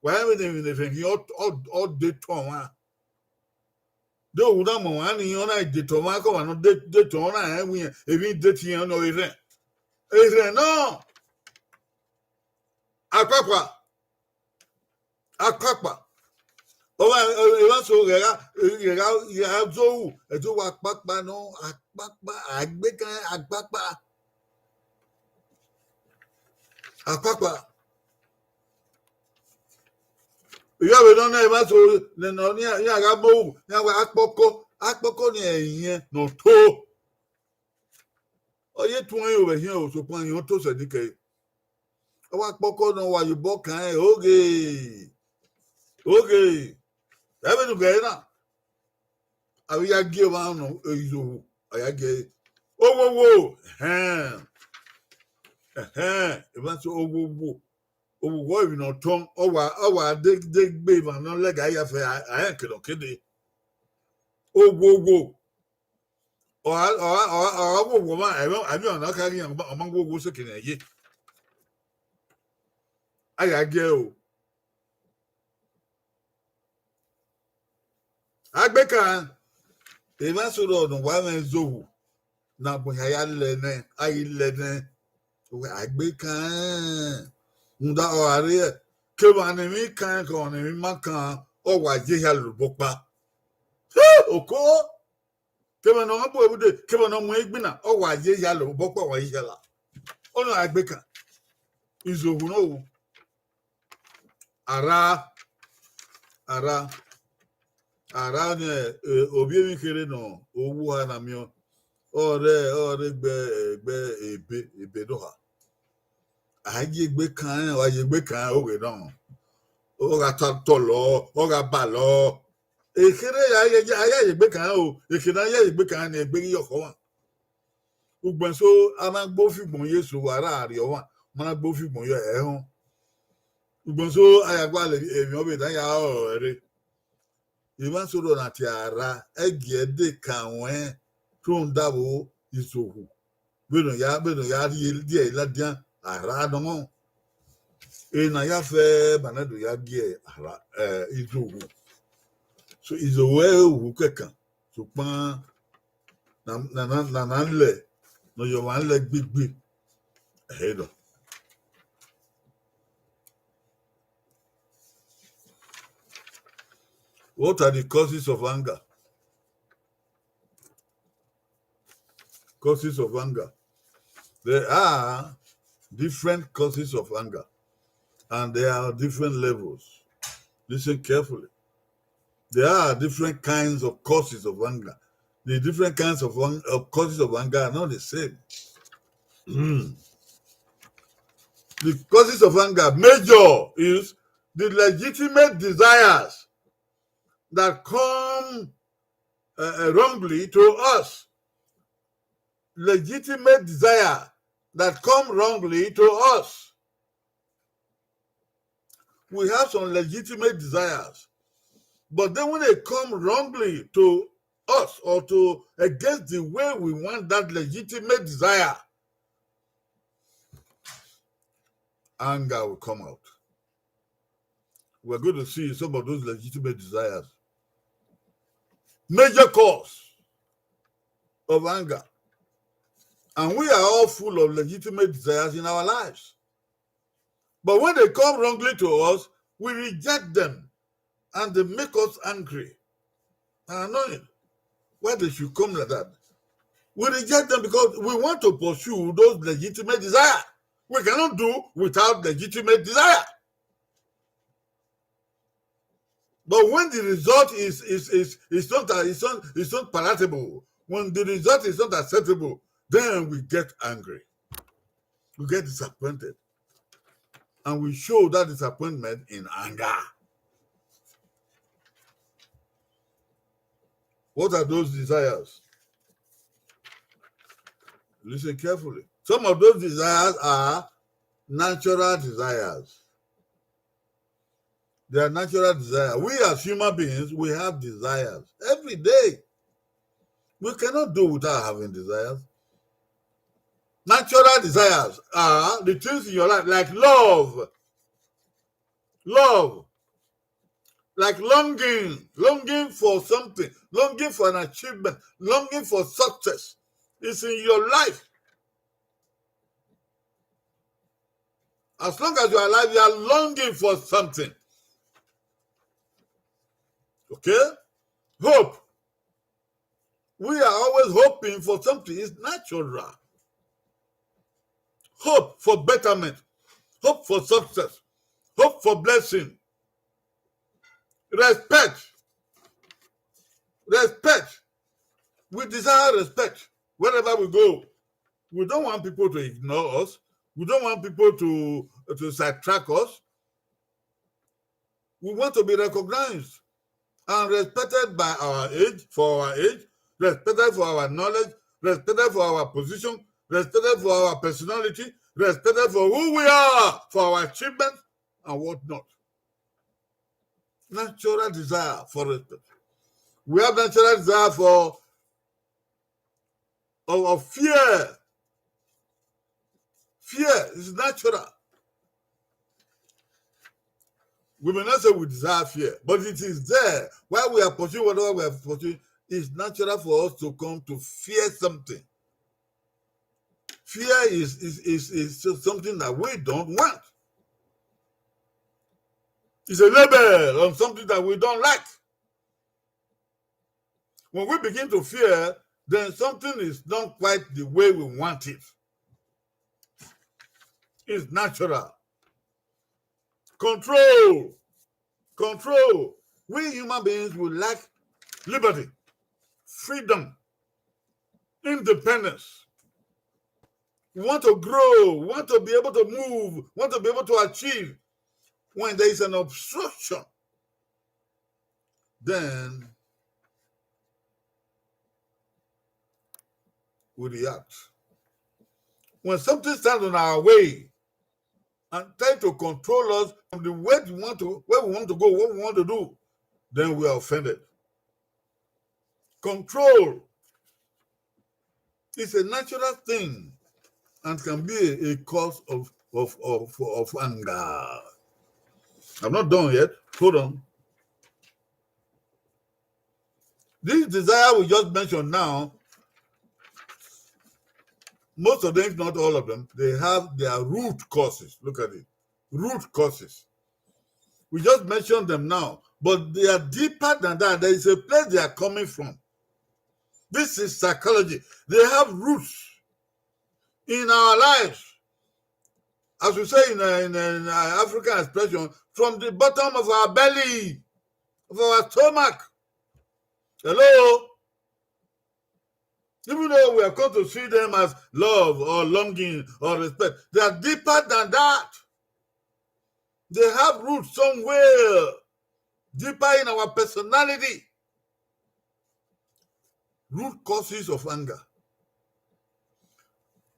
Wa rẹn vbene emwi ne erhẹn ghi ọ, ọ, ọ de tọn ọmwa. De ohu na mu ọmwa ni, ọ na de tọn ọmwa, kọmwa ne ọ de, de tọn ọmwa na rẹn wẹ emwi de tie iran nọ erhẹn. Erhẹn nọ. Akpakpa. Akpakpa. Ọmwa, emwa so ghẹ gha, ghẹ gha, ghẹ gha zo ru, ẹdẹ wa akpakpa nọ, akpakpa, agbekan akpakpa. Akpakpa. Iyọ vbe nọ na emwa so, nẹ nọ, iran, iran gha mu ru, iran wẹ akpọkọ, akpọkọ ni ẹyẹn ne ọ to. Ọ ye tuẹn yo vbe ẹhiẹn o, sokpan iran to sẹ ni kẹe. Ọ wa kpọkọ nọ, wa ye obọ kan rẹn, oghe, oghe. Ẹ vbene u ghe ẹre na, a vbe ya gie emwa nọ, izohu, a ya gie ẹre. Owowo, ẹhẹn, ẹhẹn, emwa so owowo, owowo emwi ne ọ tọn, ọ wa, ọ wa de, de gbe emwa ne ọ lẹga ya fẹ, a, a rẹn kene ọ kene. Owowo, ọ gha, ọ gha, ọ gha, ọ gha wowo ọmwa, ẹmwẹ, ẹmwẹ ọna ka ghi, ọ ma wowo sẹ kene ye. A ya gie ẹre o. Agbekan, emwa so rọ ne uwa mwẹ izohu, ne agbọn hia ya lẹ nẹ, a ghi lẹ nẹ. Agbekan, rhunmwuda ọ gha rre, ke emwa ne emwi kan, ke emwa ne emwi ma kan, ọ wa ye hia lobọ ọkpa. Oko, kevbe ne ọ bu ẹvbo de, kevbe ne ọ mu igbinna, ọ wa ye hia lobọ ọkpa, ọ wa ye hia la. Ọnii agbekan, izohu nọ ru. Arra, arra, arra ọnii, eh, ovbi emwi kherhe ne owa uwa na miẹn, ọ rre, ọ rre egbe, egbe ebe, ebe ne ọ ha. A ye egbe kan rẹn, a ye egbe kan rẹn, oghe nọ. Ọ gha ta tọlọ, ọ gha balọ. Ekherhe ya, ya, ya, a ya ye egbe kan rẹn o, ekherhe a ya ye egbe kan rẹn ni egbe ghi yọ khọ ọmwa. Ugbẹn so, a ma gbe ofigbọn ye eso, wa ra rrie ọmwa, ma na gbe ofigbọn ye ẹhọn. Ugbẹn so, a ya gualọ emwi ọvbehe ne a ya rọrọ ẹre. Emwa so rọ na tie arra, ẹgie ẹdẹ kan ruẹn, rhunmwuda vbo izohu. vbene ọ ya, vbene ọ ya rhie, rhie ladian, a rha nọ. Ena ya fẹ ma na do ya gie a rha, eh, izohu. So, izohu ẹre uhu kẹkan. Sokpan na, na, na, na, na lẹ, ne ọ yọ ọmwa lẹ gbigbi. Ẹhẹ nọ. What are the causes of anger? Causes of anger. There are different causes of anger, and there are different levels. Listen carefully. There are different kinds of causes of anger. The different kinds of, ang- of causes of anger are not the same. The causes of anger, major, is the legitimate desires that come, uh, uh, wrongly to us. Legitimate desire that come wrongly to us. We have some legitimate desires, but then when they come wrongly to us or to against the way we want that legitimate desire, anger will come out. We're going to see some of those legitimate desires. Major cause of anger. And we are all full of legitimate desires in our lives. But when they come wrongly to us, we reject them and they make us angry and annoyed. Why they should come like that? We reject them because we want to pursue those legitimate desires. We cannot do without legitimate desire. But when the result is, is, is, is not, is not, is not palatable, when the result is not acceptable, then we get angry. We get disappointed. And we show that disappointment in anger. What are those desires? Listen carefully. Some of those desires are natural desires. They are natural desires. We as human beings, we have desires every day. We cannot do without having desires. Natural desires are the things in your life, like love. Love. Like longing, longing for something, longing for an achievement, longing for success. It's in your life. As long as you are alive, you are longing for something. Okay? Hope. We are always hoping for something. It's natural. Hope for betterment, hope for success, hope for blessing, respect, respect. We desire respect wherever we go. We don't want people to ignore us. We don't want people to, to sidetrack us. We want to be recognized and respected by our age, for our age, respected for our knowledge, respected for our position, respected for our personality, respected for who we are, for our achievements and whatnot. Natural desire for respect. We have natural desire for, of, of fear. Fear is natural. We may not say we desire fear, but it is there. While we are pursuing whatever we are pursuing, it's natural for us to come to fear something. Fear is, is, is, is something that we don't want. It's a label on something that we don't like. When we begin to fear, then something is not quite the way we want it. It's natural. Control. Control. We human beings would like liberty, freedom, independence. We want to grow, we want to be able to move, we want to be able to achieve. When there is an obstruction, then we react. When something stands in our way and try to control us from the way we want to, where we want to go, what we want to do, then we are offended. Control is a natural thing and can be a, a cause of, of, of, of anger. I'm not done yet. Hold on. This desire we just mentioned now, most of them, if not all of them, they have their root causes. Look at it. Root causes. We just mentioned them now, but they are deeper than that. There is a place they are coming from. This is psychology. They have roots in our lives. As we say in, uh, in, uh, in, uh, African expression, from the bottom of our belly, of our stomach. Hello? Even though we are going to see them as love or longing or respect, they are deeper than that. They have roots somewhere deeper in our personality. Root causes of anger.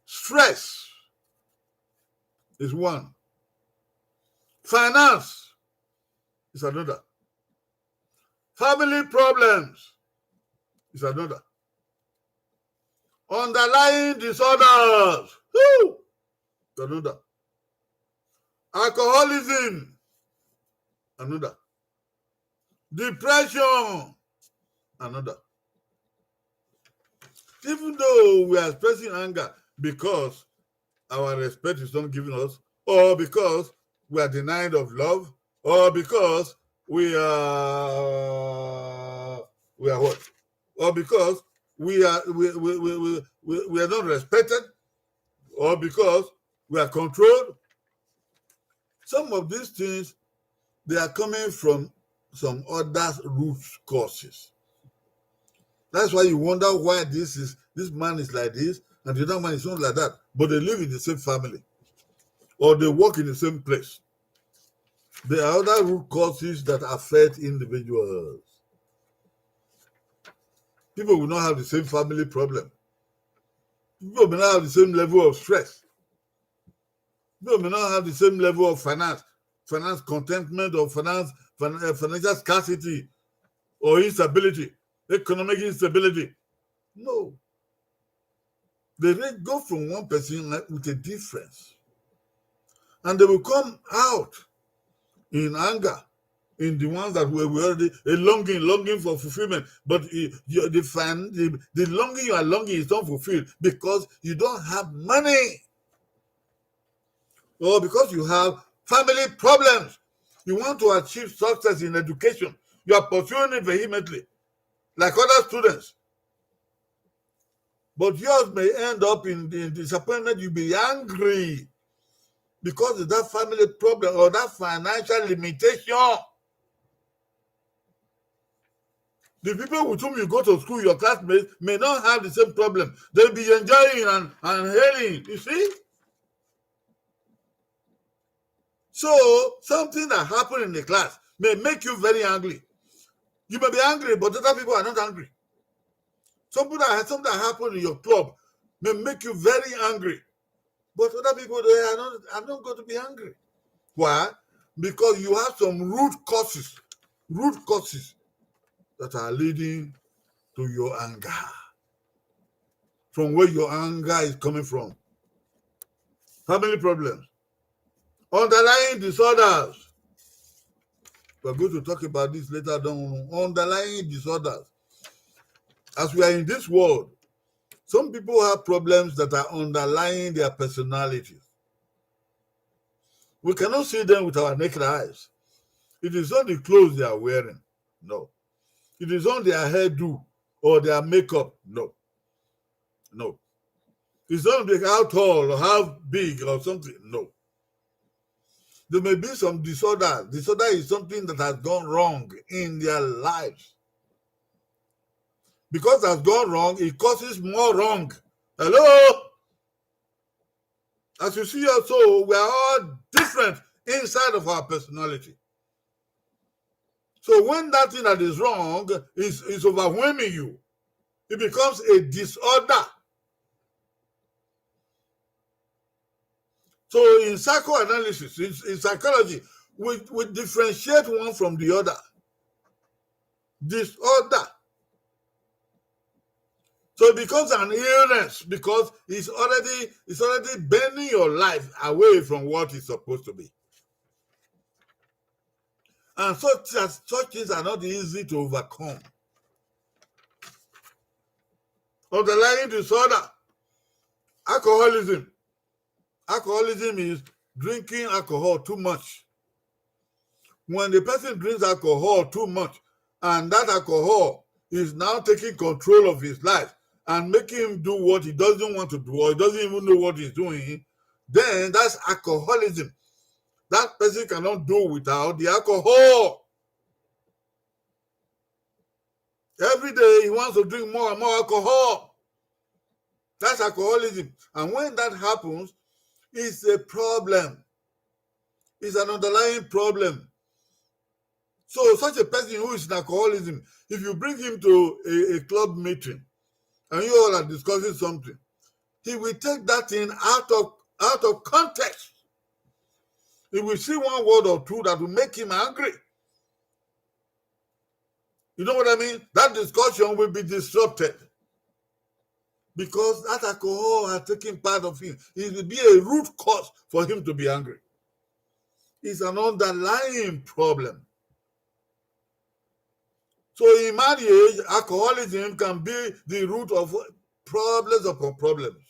Stress is one. Finance is another. Family problems is another. Underlying disorders, whew, another. Alcoholism, another. Depression, another. Even though we are expressing anger because our respect is not given us, or because we are denied of love, or because we are, we are what? Or because we are, we, we, we, we, we, we are not respected, or because we are controlled. Some of these things, they are coming from some other root causes. That's why you wonder why this is, this man is like this and the other man is not like that. But they live in the same family, or they work in the same place. There are other root causes that affect individuals. People will not have the same family problem. People may not have the same level of stress. People may not have the same level of finance, finance contentment, or finance, fin-, uh, financial scarcity, or instability, economic instability. No. They may go from one person, like, with a difference. And they will come out in anger, in the ones that were, were already a longing, longing for fulfillment. But you, you, the, fin-, the, the longing you are longing is not fulfilled because you don't have money. Or because you have family problems. You want to achieve success in education. You are pursuing it vehemently, like other students. But yours may end up in, in disappointment. You'll be angry because of that family problem or that financial limitation. The people with whom you go to school, your classmates, may not have the same problem. They'll be enjoying and, and hailing. You see? So, something that happened in the class may make you very angry. You may be angry, but other people are not angry. Something that, something that happened in your club may make you very angry. But other people, they are not, are not going to be angry. Why? Because you have some root causes, root causes that are leading to your anger. From where your anger is coming from. Family problems. Underlying disorders. We're going to talk about this later on. Underlying disorders. As we are in this world, some people have problems that are underlying their personalities. We cannot see them with our naked eyes. It is not the clothes they are wearing. No. It is not their hairdo or their makeup. No. No. It's not the how tall or how big or something. No. There may be some disorder. Disorder is something that has gone wrong in their lives. Because it has gone wrong, it causes more wrong. Hello? As you see us, so we are all different inside of our personality. So when that thing that is wrong is, is overwhelming you, it becomes a disorder. So in psychoanalysis, in, in psychology, we, we differentiate one from the other. Disorder. So it becomes an illness because it's already, it's already bending your life away from what it's supposed to be. And such, such things are not easy to overcome. Underlying disorder, alcoholism. Alcoholism is drinking alcohol too much. When the person drinks alcohol too much, and that alcohol is now taking control of his life and making him do what he doesn't want to do, or he doesn't even know what he's doing, then that's alcoholism. That person cannot do without the alcohol. Every day he wants to drink more and more alcohol. That's alcoholism. And when that happens, it's a problem. It's an underlying problem. So such a person who is in alcoholism, if you bring him to a, a club meeting and you all are discussing something, he will take that thing out of, out of context. He will see one word or two that will make him angry. You know what I mean? That discussion will be disrupted because that alcohol has taken part of him. It will be a root cause for him to be angry. It's an underlying problem. So in marriage, alcoholism can be the root of problems upon problems.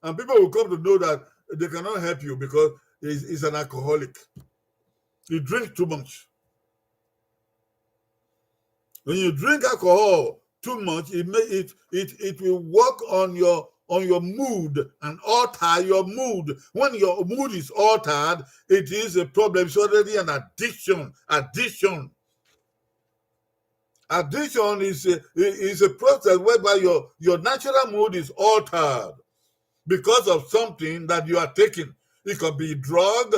And people will come to know that they cannot help you because he's, he's an alcoholic. He drinks too much. When you drink alcohol too much, it may, it, it, it will work on your, on your mood and alter your mood. When your mood is altered, it is a problem. It's already an addiction. Addiction. Addiction is a, is a process whereby your, your natural mood is altered because of something that you are taking. It could be drug,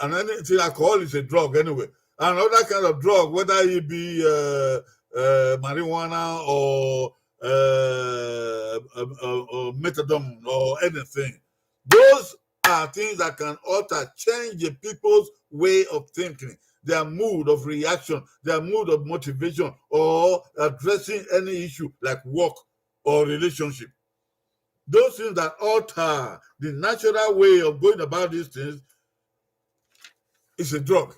and anything, alcohol is a drug anyway. And other kind of drug, whether it be uh, uh, marijuana or uh, uh, uh, uh, methadone or anything. Those are things that can alter, change the people's way of thinking, their mood of reaction, their mood of motivation, or addressing any issue like work or relationship. Those things that alter the natural way of going about these things is a drug.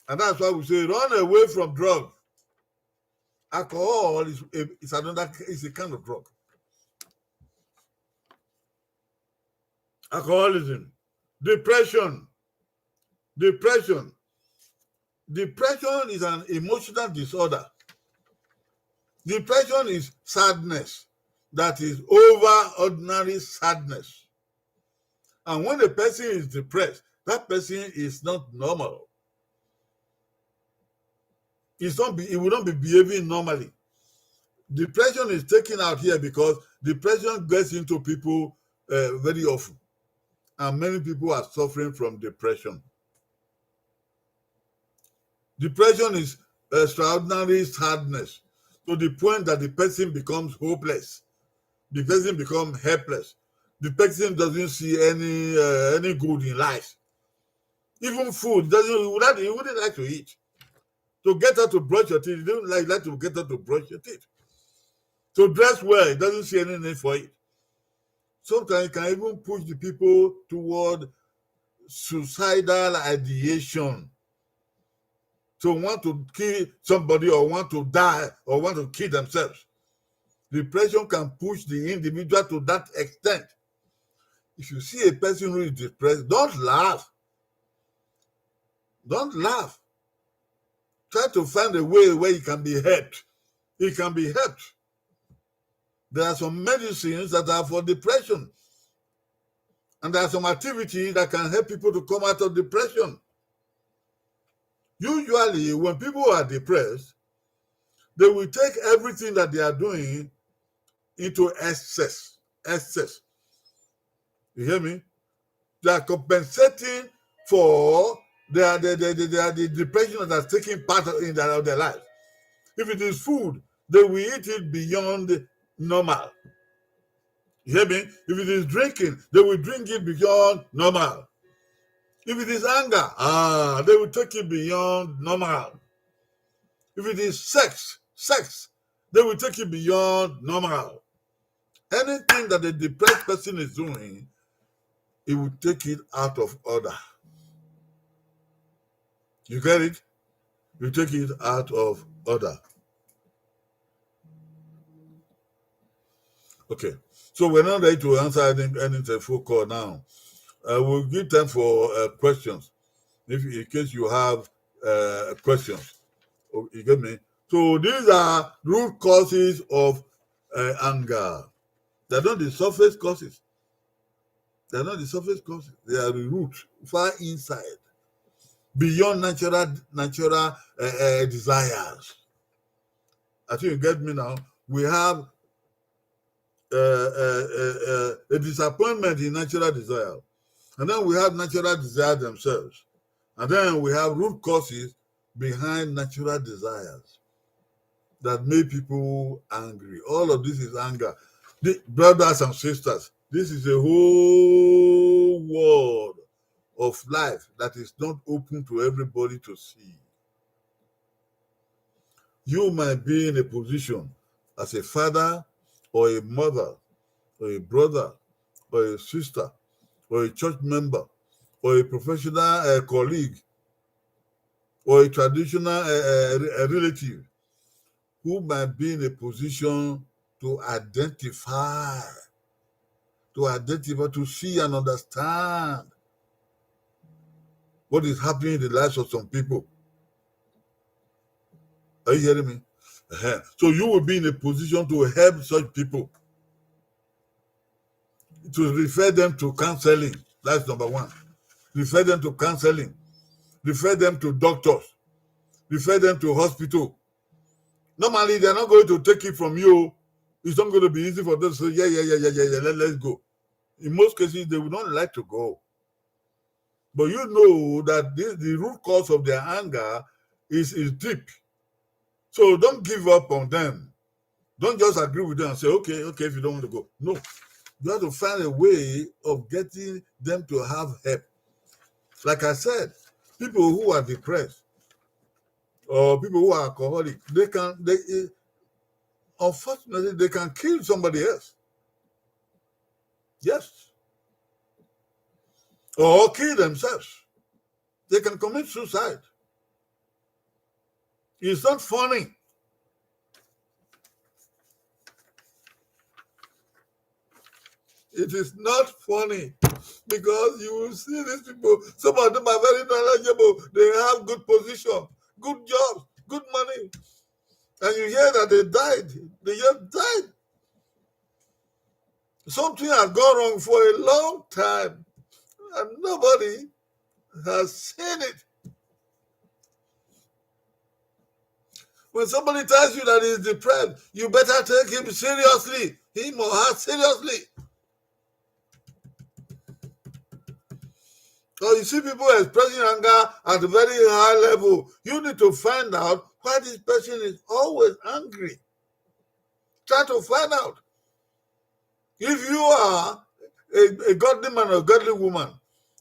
And that's why we say run away from drug. Alcohol is a, is another, is a kind of drug. Alcoholism, depression, depression. Depression is an emotional disorder. Depression is sadness that is over ordinary sadness. And when a person is depressed, that person is not normal. It's not be, he will not be behaving normally. Depression is taken out here because depression gets into people uh, very often. And many people are suffering from depression. Depression is extraordinary sadness to the point that the person becomes hopeless. The person becomes helpless. The person doesn't see any uh, any good in life. Even food, doesn't, he wouldn't, he wouldn't like to eat. To get her to brush your teeth, he doesn't like, like to get her to brush your teeth. To dress well, he doesn't see any need for it. Sometimes it can even push the people toward suicidal ideation. To want to kill somebody or want to die or want to kill themselves. Depression can push the individual to that extent. If you see a person who is depressed, don't laugh. Don't laugh. Try to find a way where you can be helped. It can be helped. There are some medicines that are for depression. And there are some activities that can help people to come out of depression. Usually, when people are depressed, they will take everything that they are doing into excess. Excess. You hear me? They are compensating for their, their, their, their, their, the depression that has taken part of, in their, of their life. If it is food, they will eat it beyond normal. You hear me? If it is drinking, they will drink it beyond normal. If it is anger, ah, they will take it beyond normal. If it is sex, sex, They will take it beyond normal. Anything that the depressed person is doing, it will take it out of order. You get it? You take it out of order. Okay. So we're not ready to answer any, any telephone call now. Uh, we'll give time for uh, questions, if in case you have uh, questions. Oh, you get me? So these are root causes of uh, anger. They're not the surface causes. They're not the surface causes. They are the root, far inside, beyond natural natural uh, uh, desires. I think you get me now. We have uh, uh, uh, uh, a disappointment in natural desire. And then we have natural desire themselves. And then we have root causes behind natural desires that make people angry. All of this is anger. The, brothers and sisters, this is a whole world of life that is not open to everybody to see. You might be in a position as a father or a mother or a brother or a sister or a church member or a professional uh, colleague or a traditional uh, uh, relative who might be in a position to identify, to identify, to see and understand what is happening in the lives of some people. Are you hearing me? Uh-huh. So you will be in a position to help such people, to refer them to counseling. That's number one. Refer them to counseling. Refer them to doctors. Refer them to hospital. Normally, they're not going to take it from you. It's not going to be easy for them to say, yeah, yeah, yeah, yeah, yeah, yeah, let, let's go. In most cases, they will not like to go. But you know that this, the root cause of their anger is, is deep. So don't give up on them. Don't just agree with them and say, okay, okay, if you don't want to go. No. You have to find a way of getting them to have help. Like I said, people who are depressed or people who are alcoholic, they can, they, eh, unfortunately, they can kill somebody else. Yes. Or kill themselves. They can commit suicide. It's not funny. It is not funny because you will see these people. Some of them are very knowledgeable. They have good position, good jobs, good money. And you hear that they died. They just died. Something has gone wrong for a long time. And nobody has seen it. When somebody tells you that he's depressed, you better take him seriously, him or her seriously. So you see people expressing anger at a very high level. You need to find out why this person is always angry. Try to find out. If you are a, a godly man or godly woman,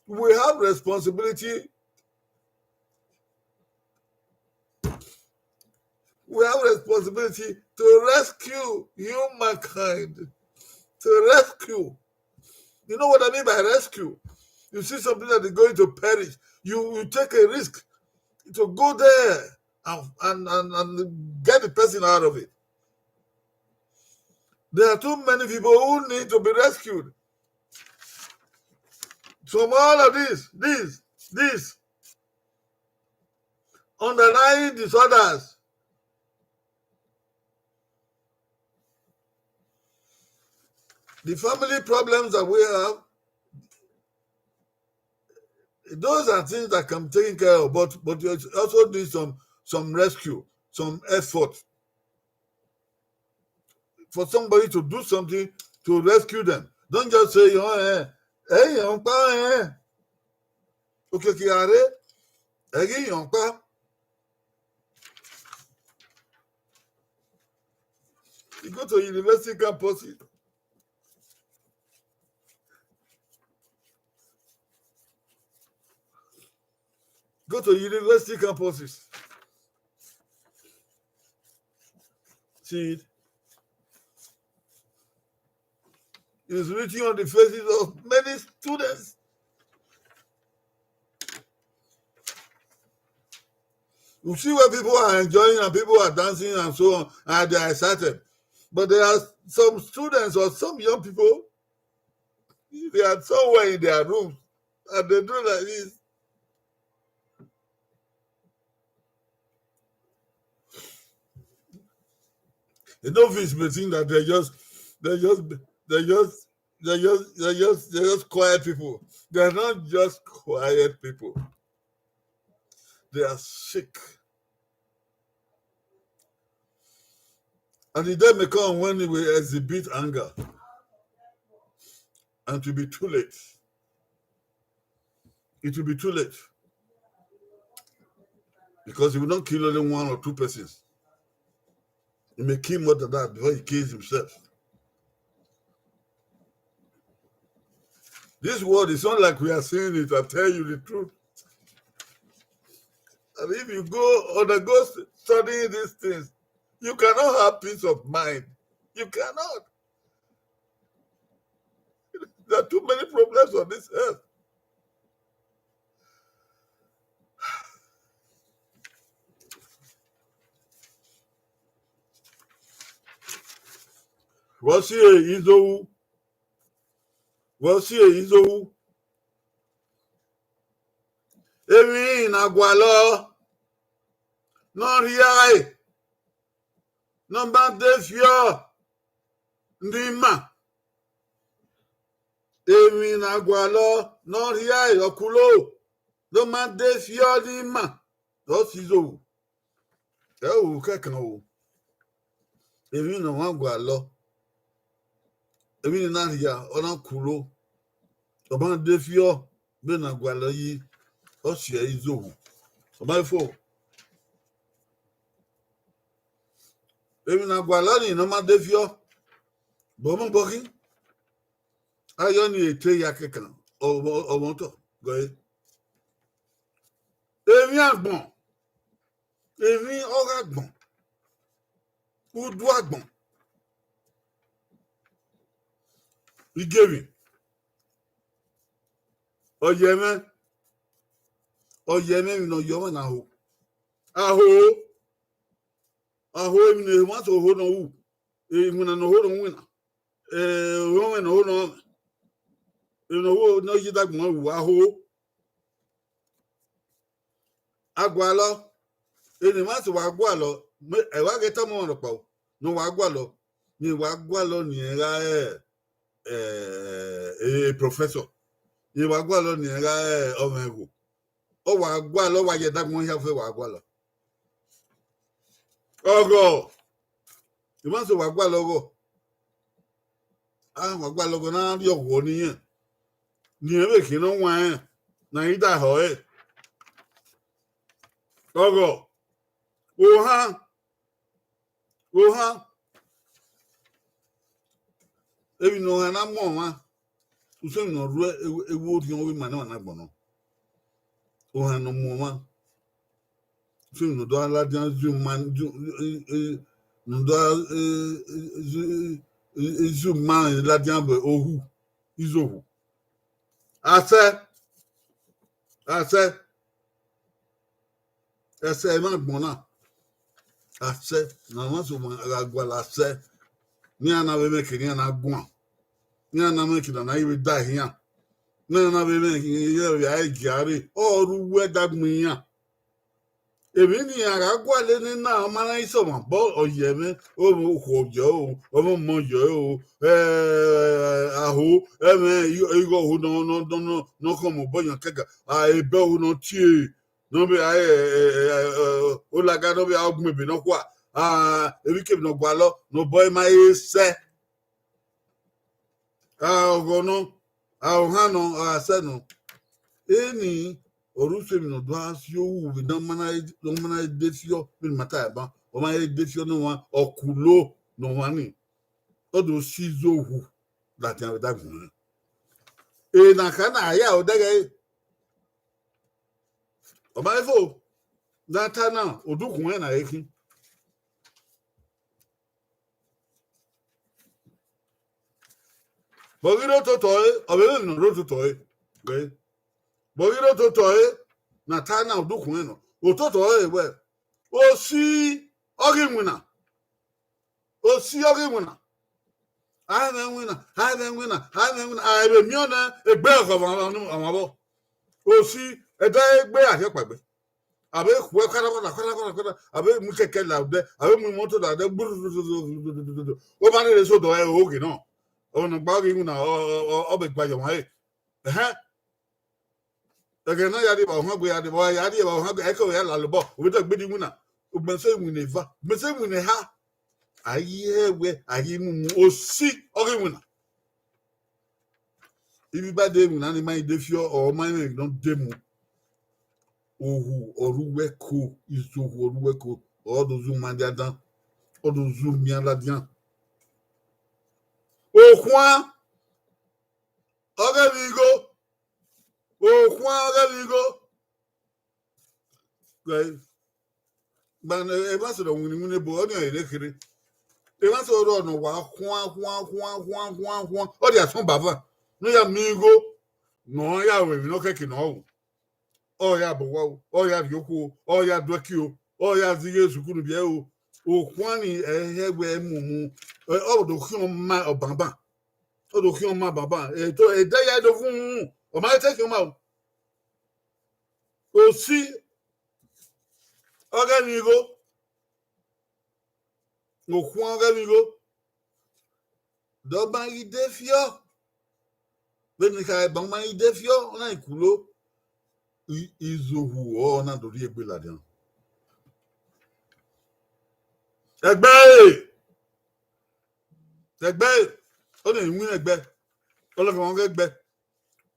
we have responsibility. We have responsibility to rescue humankind. To rescue. You know what I mean by rescue? You see something that is going to perish. You, you take a risk to go there and, and, and, and get the person out of it. There are too many people who need to be rescued from all of this, this, this underlying disorders. The family problems that we have, those are things that can be taken care of, but, but you also need some, some rescue, some effort for somebody to do something to rescue them. Don't just say, oh, eh, eh, eh, okay, okay, are, eh, eh, you go to university campuses. Go to university campuses. See it? It's written on the faces of many students. You see where people are enjoying and people are dancing and so on, and they are excited. But there are some students or some young people, they are somewhere in their rooms and they do like this. They don't feel something that they just, they just, they just, they just, they just, they just quiet people. They're not just quiet people. They are sick. And the day may come when he will exhibit anger. And it will be too late. It will be too late. Because he will not kill only one or two persons. He may kill more than that before he kills himself. This world is not like we are seeing it, I tell you the truth. And if you go undergo studying these things, you cannot have peace of mind. You cannot. There are too many problems on this earth. Vbe ọ si e Izowu, vbe ọ si e Izowu, emwi ne a gualọ ne ọ rhiae, ne ọ ma de fiọ ne ima. Emwi ne a gualọ ne ọ rhiae ọkulo, ne ọ ma de fiọ ne ima, ọ si Izowu. Ẹ ru kẹkan o. Emwi ne ọmwa gualọ, emwi ne na rhia, ọ na kulo, ọ ma de fiọ, vbene a gualọ yi, ọ si ẹre Izowu. Ọ ma fo. Emwi ne a gualọ ni ne ọ ma de fiọ, bọ mọ bọ khin. Ayọ ni e te ya kẹkan, ọ, ọ, ọ mwẹ otọ gọe. Emwi agbọn, emwi ọghe agbọn, udu agbọn, igiemwi, ọ yẹ mwẹ, ọ yẹ mwẹ emwi ne ọ yọ mwẹ na ho. A ho, a ho emwi ne emwa so ho ne ọ ru, iwinna ne ọ ho ne ọ winna, eh, orọnmwẹ ne ọ ho ne ọ rọnmwẹ, emwi ne ọ ho ne ọ ye dagbọn ru, a ho. A gualọ, eni ma sẹ wa gualọ, mẹ, ẹ wa ghe tama ọmwa rhọkpa o, ne wa gualọ, ne wa gualọ ne irẹn gha re, eh, eh, professor, ne wa gualọ ne irẹn gha re ọmwa ẹvbo. Ọ wa gualọ, ọ wa ye dagbọn hia fẹ wa gualọ. Ọghọ, I ma sẹ wa gualọ ọghọ. A wa gualọ ọghọ ne a rrie ọghuọ ne irẹn, ne irẹn vbe khian ne ọ wan rẹn, ne a i da họ ẹre. Ọghọ, ohan, ohan, emwi ne ọ gha na mu ọmwa, usẹ emwi ne ọ rre, ewu orhiọn vbe ima ne ọmwa na gbọnnọ. Ohan ne ọ mu ọmwa, usẹ emwi ne ọ do ladian zu ma, zu, eh, eh, ne ọ do, eh, eh, zu, eh, eh, zu ma ladian vbe ohu, Izowu. Asẹ, asẹ, ẹsẹ emwa agbọn na, asẹ, ne a ma sẹ ọmwa gha gualọ asẹ, ne iran na vbe mwẹ eke ne iran na guan, ne iran na mwẹ eke ne a na ye vbe da ehian, ne iran na vbe mwẹ eke ne iran vbe a gia rre, ọ ru uwu ẹdagbọn iran. Emwi ne iran gha gualọ nena, ọ ma na i sẹ ọmwa, bọ ọ yẹ mwẹ, ọ vbe okhuo yọ o, ọ vbe ọmọ yọ o, eh, a ho, ẹmwẹ igho ọho nọ, nọ, nọ, nọ, ne ọ khọn mu obọ yan kẹga, a, ebe ọho ne ọ tie, ne ọ vbe a, eh, eh, eh, eh, olaga ne ọ vbe a ọgbẹn ebe nọkhua, a, emwikemwi ne ọ gualọ ne obọ ẹre ma he sẹ. A, ọghọ nọ, a, ohan nọ, a, asẹ nọ. Eni ọre usẹ emwi ne ọ do gha si ohu vbe ne ọ ma na, ne ọ ma na de fiọ, vbene ima ta ban, ọ ma he de fiọ ne ọmwa, ọ kulo ne ọmwa ni, ọ do si Izowu ladian vbe dagbọn. Ena kha na a ya odẹghẹ ẹre. Ọ ma fo, ne a ta na, odukhunmwu ẹre na re khin. Vbe ọ ghi rre ototọ ẹre, ọ vbe vbe emwi ne ọ rre ototọ ẹre. Vbe ọ ghi rre ototọ ẹre, ne a ta na udukhunmwu nọ, ototọ ẹre wẹ, osi ọ ghi winna. Osi ọ ghi winna. A i mwẹ winna, a i mwẹ winna, a i mwẹ winna, a i vbe miẹn ọnẹ egbe ọghọmwa ọmwa vbọ. Osi, ẹdẹ egbe a rhiọkpaegbe. A vbe khuẹ kọtakọta, kọtakọta, kọta, a vbe mu kẹkẹ la odẹ, a vbe mu imọto la odẹ, gbududududu. Ọ ma rherhe sẹ odọ ẹre oghe nọ. Ọmwa ne ọ gba ghi winna, ọ, ọ, ọ, ọ vbe gba ye ọmwa ẹre. Ẹhẹn. Ẹghẹ ne a ya rhie evba ohan gbe, ya rhie evba, ya rhie evba ohan gbe, ẹkẹ ya lalobọ, ovbi dẹ gbe di winna. Ugbẹn sẹ winna eva, ugbẹn sẹ winna eha. A ghi hẹ wẹ, a ghi mumu, osi ọ ghi winna. Ivbi ba de winna ni ma i de fiọ, ọ ma i mwẹ ne ọ de mu. Ohu ọ rre uwu ẹko, izohu ọ rre uwu ẹko, ọ do zu ma dia dan, ọ do zu miẹn ladian. Okhuan ọ ghẹ vbe igho, okhuan ọ ghẹ vbe igho. Gba ne emwa sẹ ọdọ winna winna ebo, ọnii ọre ne kherhe. Emwa sẹ ọdọ ne ọ wa khuan, khuan, khuan, khuan, khuan, khuan, ọ dia sọn baba, ne ọ ya miẹn igho, ne ọ ya ru emwi ne ọ kẹke ne ọ ru. Ọ ya bọ owa o, ọ ya rhie okhuo o, ọ ya du ẹki o, ọ ya zẹ ighe sukuru biẹ o. Okhuan ni ẹ hẹ wẹ mumu, ọ do khian ma ọbanban, ọ do khian ma ọbanban. Eto, ẹdẹ ya do vun, ọ ma te khian ma o. Osi ọ ghẹ vbe igho, okhuan ọ ghẹ vbe igho. Dọban ghi de fiọ. Vbene kha ẹban ma ghi de fiọ, ọ na i kulo. I, izohu ọ na do rhie egbe ladian. Ẹgbẹ ẹre, ẹgbẹ ẹre, ọ na i winna ẹgbẹ, ọ lọghọmwa ghe ẹgbẹ,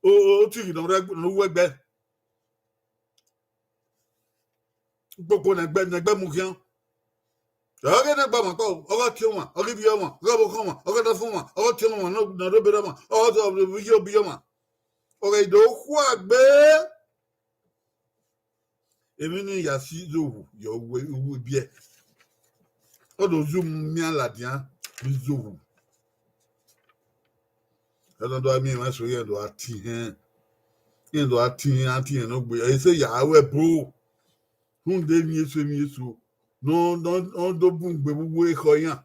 o, o, otighi ne ọ rre ẹgbẹ, ne ọ ru ẹgbẹ. Ukpokpo ne ẹgbẹ, ne ẹgbẹ mu khian. Ọ ghe ne ẹgbẹ ọmwa kpao, ọ ghe ọtiọnmwa, ọ ghe ivbi ọmwa, ọ ghe ọvbokhan ọmwa, ọ ghe ọdafẹn ọmwa, ọ ghe ọtiọnmwa ne ọ rre obọ ọmwa, ọ ghe ọvbiye ọmwa. Ọ ghe do khua gbe. Emwi ne ya si izohu ye uwu ibiẹ. Ọ do zu miẹn ladian vbe izohu. Ẹ na do a miẹn emwa eso, iran do a tie ihẹn. Iran do a tie ihẹn, a tie ihẹn ne ọ gbe. Ẹ i sẹ ya ru ẹbo. Rhunmwuda emwi eso, emwi eso. Ne ọ, ne ọ, ne ọ do bun gbe vbe uwu ekhọe iran.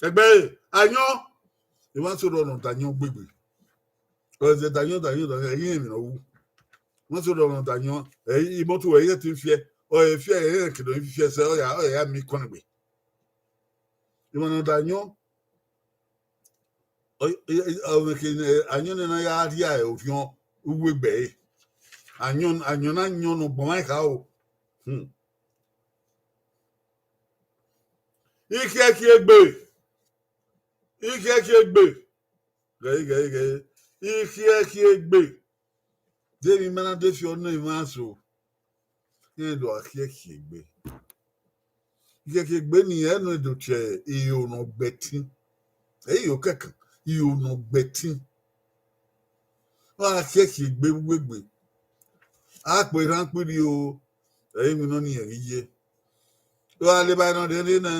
Ẹgbẹ ẹre, ayọn, emwa sẹ ọdọ ne ọ da ayọn gbegbe. Ọ zẹ da ayọn, da ayọn, da ayọn, ẹ i rẹn emwi ne ọ ru. Emwa sẹ ọdọ ne ọ da ayọn, ẹ i, imọto ẹre i te fiẹ, ọ ẹ fiẹ, ẹ i rẹn kidọ i fiẹ sẹ, ọ ya, ọ ya miẹn ikọnegbe. Emwa ne ọ da ayọn, ọ, ẹ, ẹ, ọ mwẹ ke ne ayọn nẹ na ya rhia orhiọn uwu egbe ẹre. Ayọn, ayọn na ayọn ne ọgbọn mwa kha o. Hmm. Ikhiẹkhiẹ egbe. Ikhiẹkhiẹ egbe. Ghẹ, ghẹ, ghẹ. Ikhiẹkhiẹ egbe. De emwi ma na de fi ọnọ emwa so. Iran do a khiẹkhiẹ egbe. Ikhiẹkhiẹ egbe ni ẹ nọ do tie iro ne ọ gbe ẹtin. Ẹ i iro kẹkan, iro ne ọ gbe ẹtin. Ọ gha khiẹkhiẹ egbe vbe uwu egbe. A kpe erhan kpirri o, ẹ i winna ọnii ẹ ghi ye. Ọ gha le evbare ne ọ rhiẹnrhiẹn na,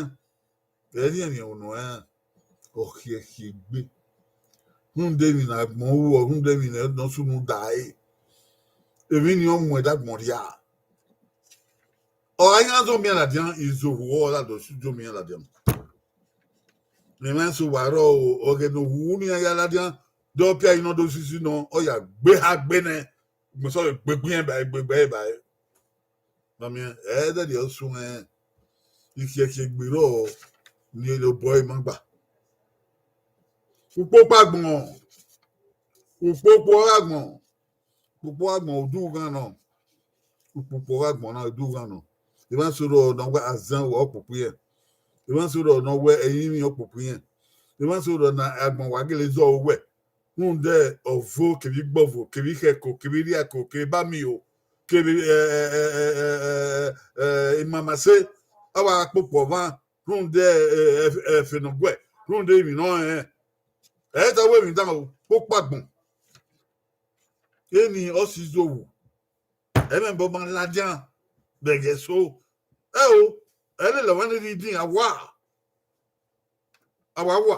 ẹ i rhiẹnrhiẹn unu ẹnrẹn, ọ khiẹkhiẹ egbe. Rhunmwuda emwi ne agbọn ru, rhunmwuda emwi ne ọ sunu da ẹre. Emwi ni ọ muẹn da agbọn rhia. Ọ gha yan zọ miẹn ladian, izohu ọ gha do si zọ miẹn ladian. Ne emwa eso wa rrọọ o, ọghe ne ohu ne iran ya ladian, de ọ pia yi ne ọ do sisi nọ, ọ ya gbe eha gbe nẹ, ugbẹn sẹ ọ gbe egbe iran ba, egbe egbe ba ẹre. Ma miẹn, ẹ i dẹdẹ ọ suẹn, ikhiẹkhiẹ egbe rrọọ, ne obọ ẹre ma gba. Ukpokpo agbọn, ukpokpo ọghe agbọn, ukpokpo agbọn udu ghan nọ, ukpokpo ọghe agbọn na udu ghan nọ. Emwa eso rrọọ ne ọ wẹ azẹn ọkpokpo irẹn, emwa eso rrọọ ne ọ wẹ ẹrinmwi ọkpokpo irẹn, emwa eso rrọọ ne agbọn wa gele zọ owẹ. Rhunmwuda ọvo kevbe igbọvo, kevbe ikhẹko, kevbe irhiako, kevbe ebamiẹn o, kevbe, ẹ, ẹ, ẹ, ẹ, ẹ, ẹ, imamase, a wa kpokpo ọmwa, rhunmwuda, ẹ, ẹ, ẹ, ẹfe ne ọ guẹ, rhunmwuda emwi ne ọ rẹnrẹn. Ẹ i ta wẹ emwi dan o, kpokpo agbọn. Eni ọ si izohu. Ẹmwẹ obọ ma ladian vbe ẹghẹ eso. Ẹ o, ẹ lele ọmwa ni rhie idin, a wa. A wa wa.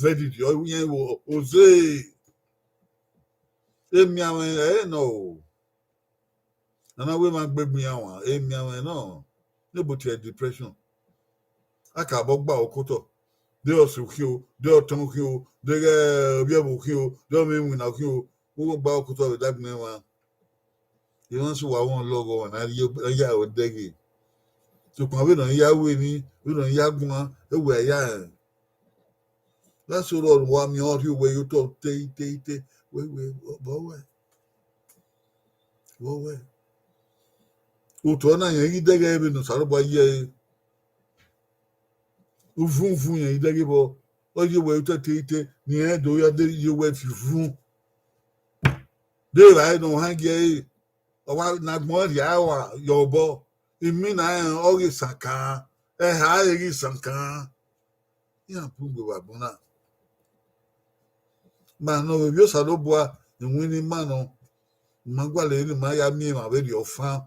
very real, ọ ru yẹn vbe oze. Emianmwẹ ẹre nọ o. A na wẹ emwa gbegbe iran wan, emianmwẹ nọ, ne bo tie depression. A ka bọ gba okotọ, de ọse ukhin o, de ọtẹn ukhin o, de ghẹ ovbi ẹvbo ukhin o, de ọmwa iwinna ukhin o, u gba okotọ vbe dagbọn ẹmwẹ. Emwa sẹ uwa wọn lọghọ, ọmwa na rhie ya ro dẹghe. Sokpan vbene ọ ya ru emwi, vbene ọ ya guan, ewẹ ya rẹn. That's all, wa miẹn ọ rhie owẹ ye otọ te, te, te, wẹ, wẹ, vbọ wẹ, vbọ wẹ. Otọ na yẹn ghi dẹghe vbene Osanobua ye ẹre. Uvun uvun yẹn ghi dẹghe vbọ, ọ ye owẹ ye otọ te, te, ne irẹn do ya de ye owẹ fi uvun. De evbare ne ọ han gie ẹre, ọ wa ne agbọn rhia wa ye obọ, imina rẹn ọ ghi sankan, ẹha ẹre ghi sankan. Iran bun gbe vbe agbọn na. Ma nọ vbe Ovbi Osanobua, iwinna ima nọ, ma gualọ ere ne ima ya miẹn emwa vberriọ fan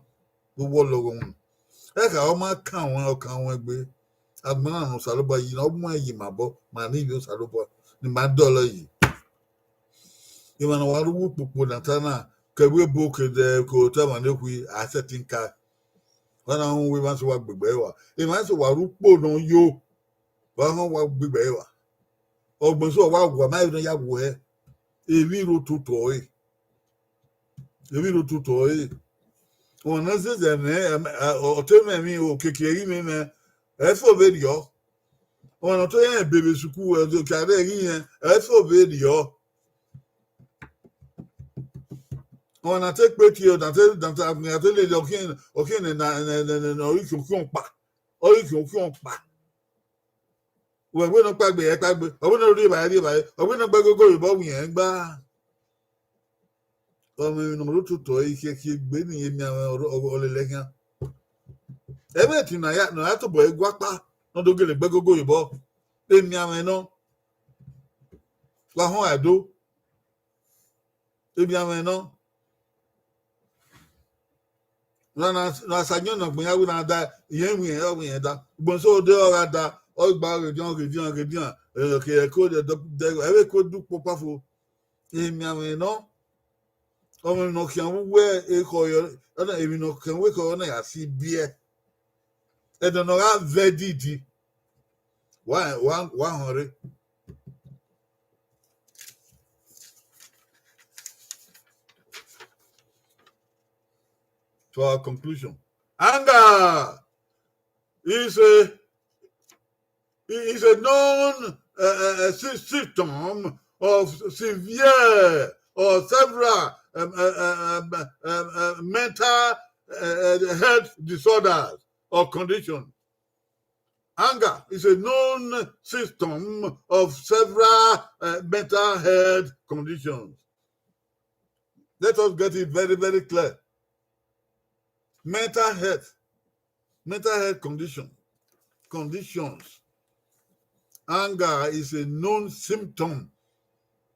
vbe uwu ọlọghọmwa. Ẹghẹ ọ ma kan ruẹn, ọ kan ruẹn gbe. Agbọn na ne Osanobua yi na, ọ muẹn yi ma obọ, ma ne Ovbi Osanobua, ne ima dọlọ yi. Emwa ne wa rre uwu ukpokpo ne a ta na, ke ẹvbo ebo ke de, ke otọ emwa ne khui, a sẹtin ka. Wa na họn wẹ emwa eso wa gbegbe ẹre wa. Emwa eso wa rre ukpo ne ọ yo, wa họn wa gbegbe ẹre wa. Ọgbẹn eso wa wa ma emwi ne ọ ya wu hẹ. Emwi rre ototọ ẹre. Emwi rre ototọ ẹre. Ọmwa ne zẹzẹ mwẹ, ẹm, ẹ, ọ, ọ te mwẹ emwi okiekie ẹre mwẹ, ẹ i fo vberriọ. Ọmwa ne ọ te rẹn ebe vbe sukuru, ẹ, okiekie ẹre ghi rẹn, ẹ i fo vberriọ. Ọmwa ne a te kpe tie, ne a te, ne a te, ne a te lele ọkhiẹn, ọkhiẹn ne, ne, ne, ne, ne, ne ọ ghi khian okhian ọkpa, ọ ghi khian okhian ọkpa. Wẹ wẹ ne ọ kpaegbe, ẹ kpaegbe, ọ wẹ ne ọ rri evbare, rri evbare, ọ wẹ ne ọ gba gogo vbe obọ wian gba. Ọmọ emwi ne ọ rre ototọ ẹre, ikhiẹkhiẹ egbe ne irẹn miẹn avbe ọ, ọ, ọ lele khian. Ẹmwẹ ẹtin ne a ya, ne a ya tobọ ẹre guakpa, ne ọ do gele gbe ẹgogo ye obọ. Emianmwẹ nọ, wa họn ẹre do. Emianmwẹ nọ. Na, na, na sa yọn ne ọgbẹn ya wẹ na da, irẹn wẹ irẹn, ọ wẹ irẹn da. Ugbẹn so de ọ gha da, ọ gba ghe diọn, ghe diọn, ghe diọn, eh, ke ẹko de, de, de, ẹvbo ẹko du kpokpa fo. Emianmwẹ nọ, ọmọ emwi ne ọ khian vbe uwu ekhọe, ọna emwi ne ọ khian vbe ekhọe ọna ya si biẹ. Ẹdẹ ne ọ gha vẹ didi, wa, wa, wa họn rre. To our conclusion, anger is a, is a known, uh, uh, uh, sy-, symptom of severe or several, um, uh, uh, um, um, uh, mental, uh, uh, health disorders or condition. Anger is a known symptom of several, uh, mental health conditions. Let us get it very, very clear. Mental health, mental health condition, conditions. Anger is a known symptom.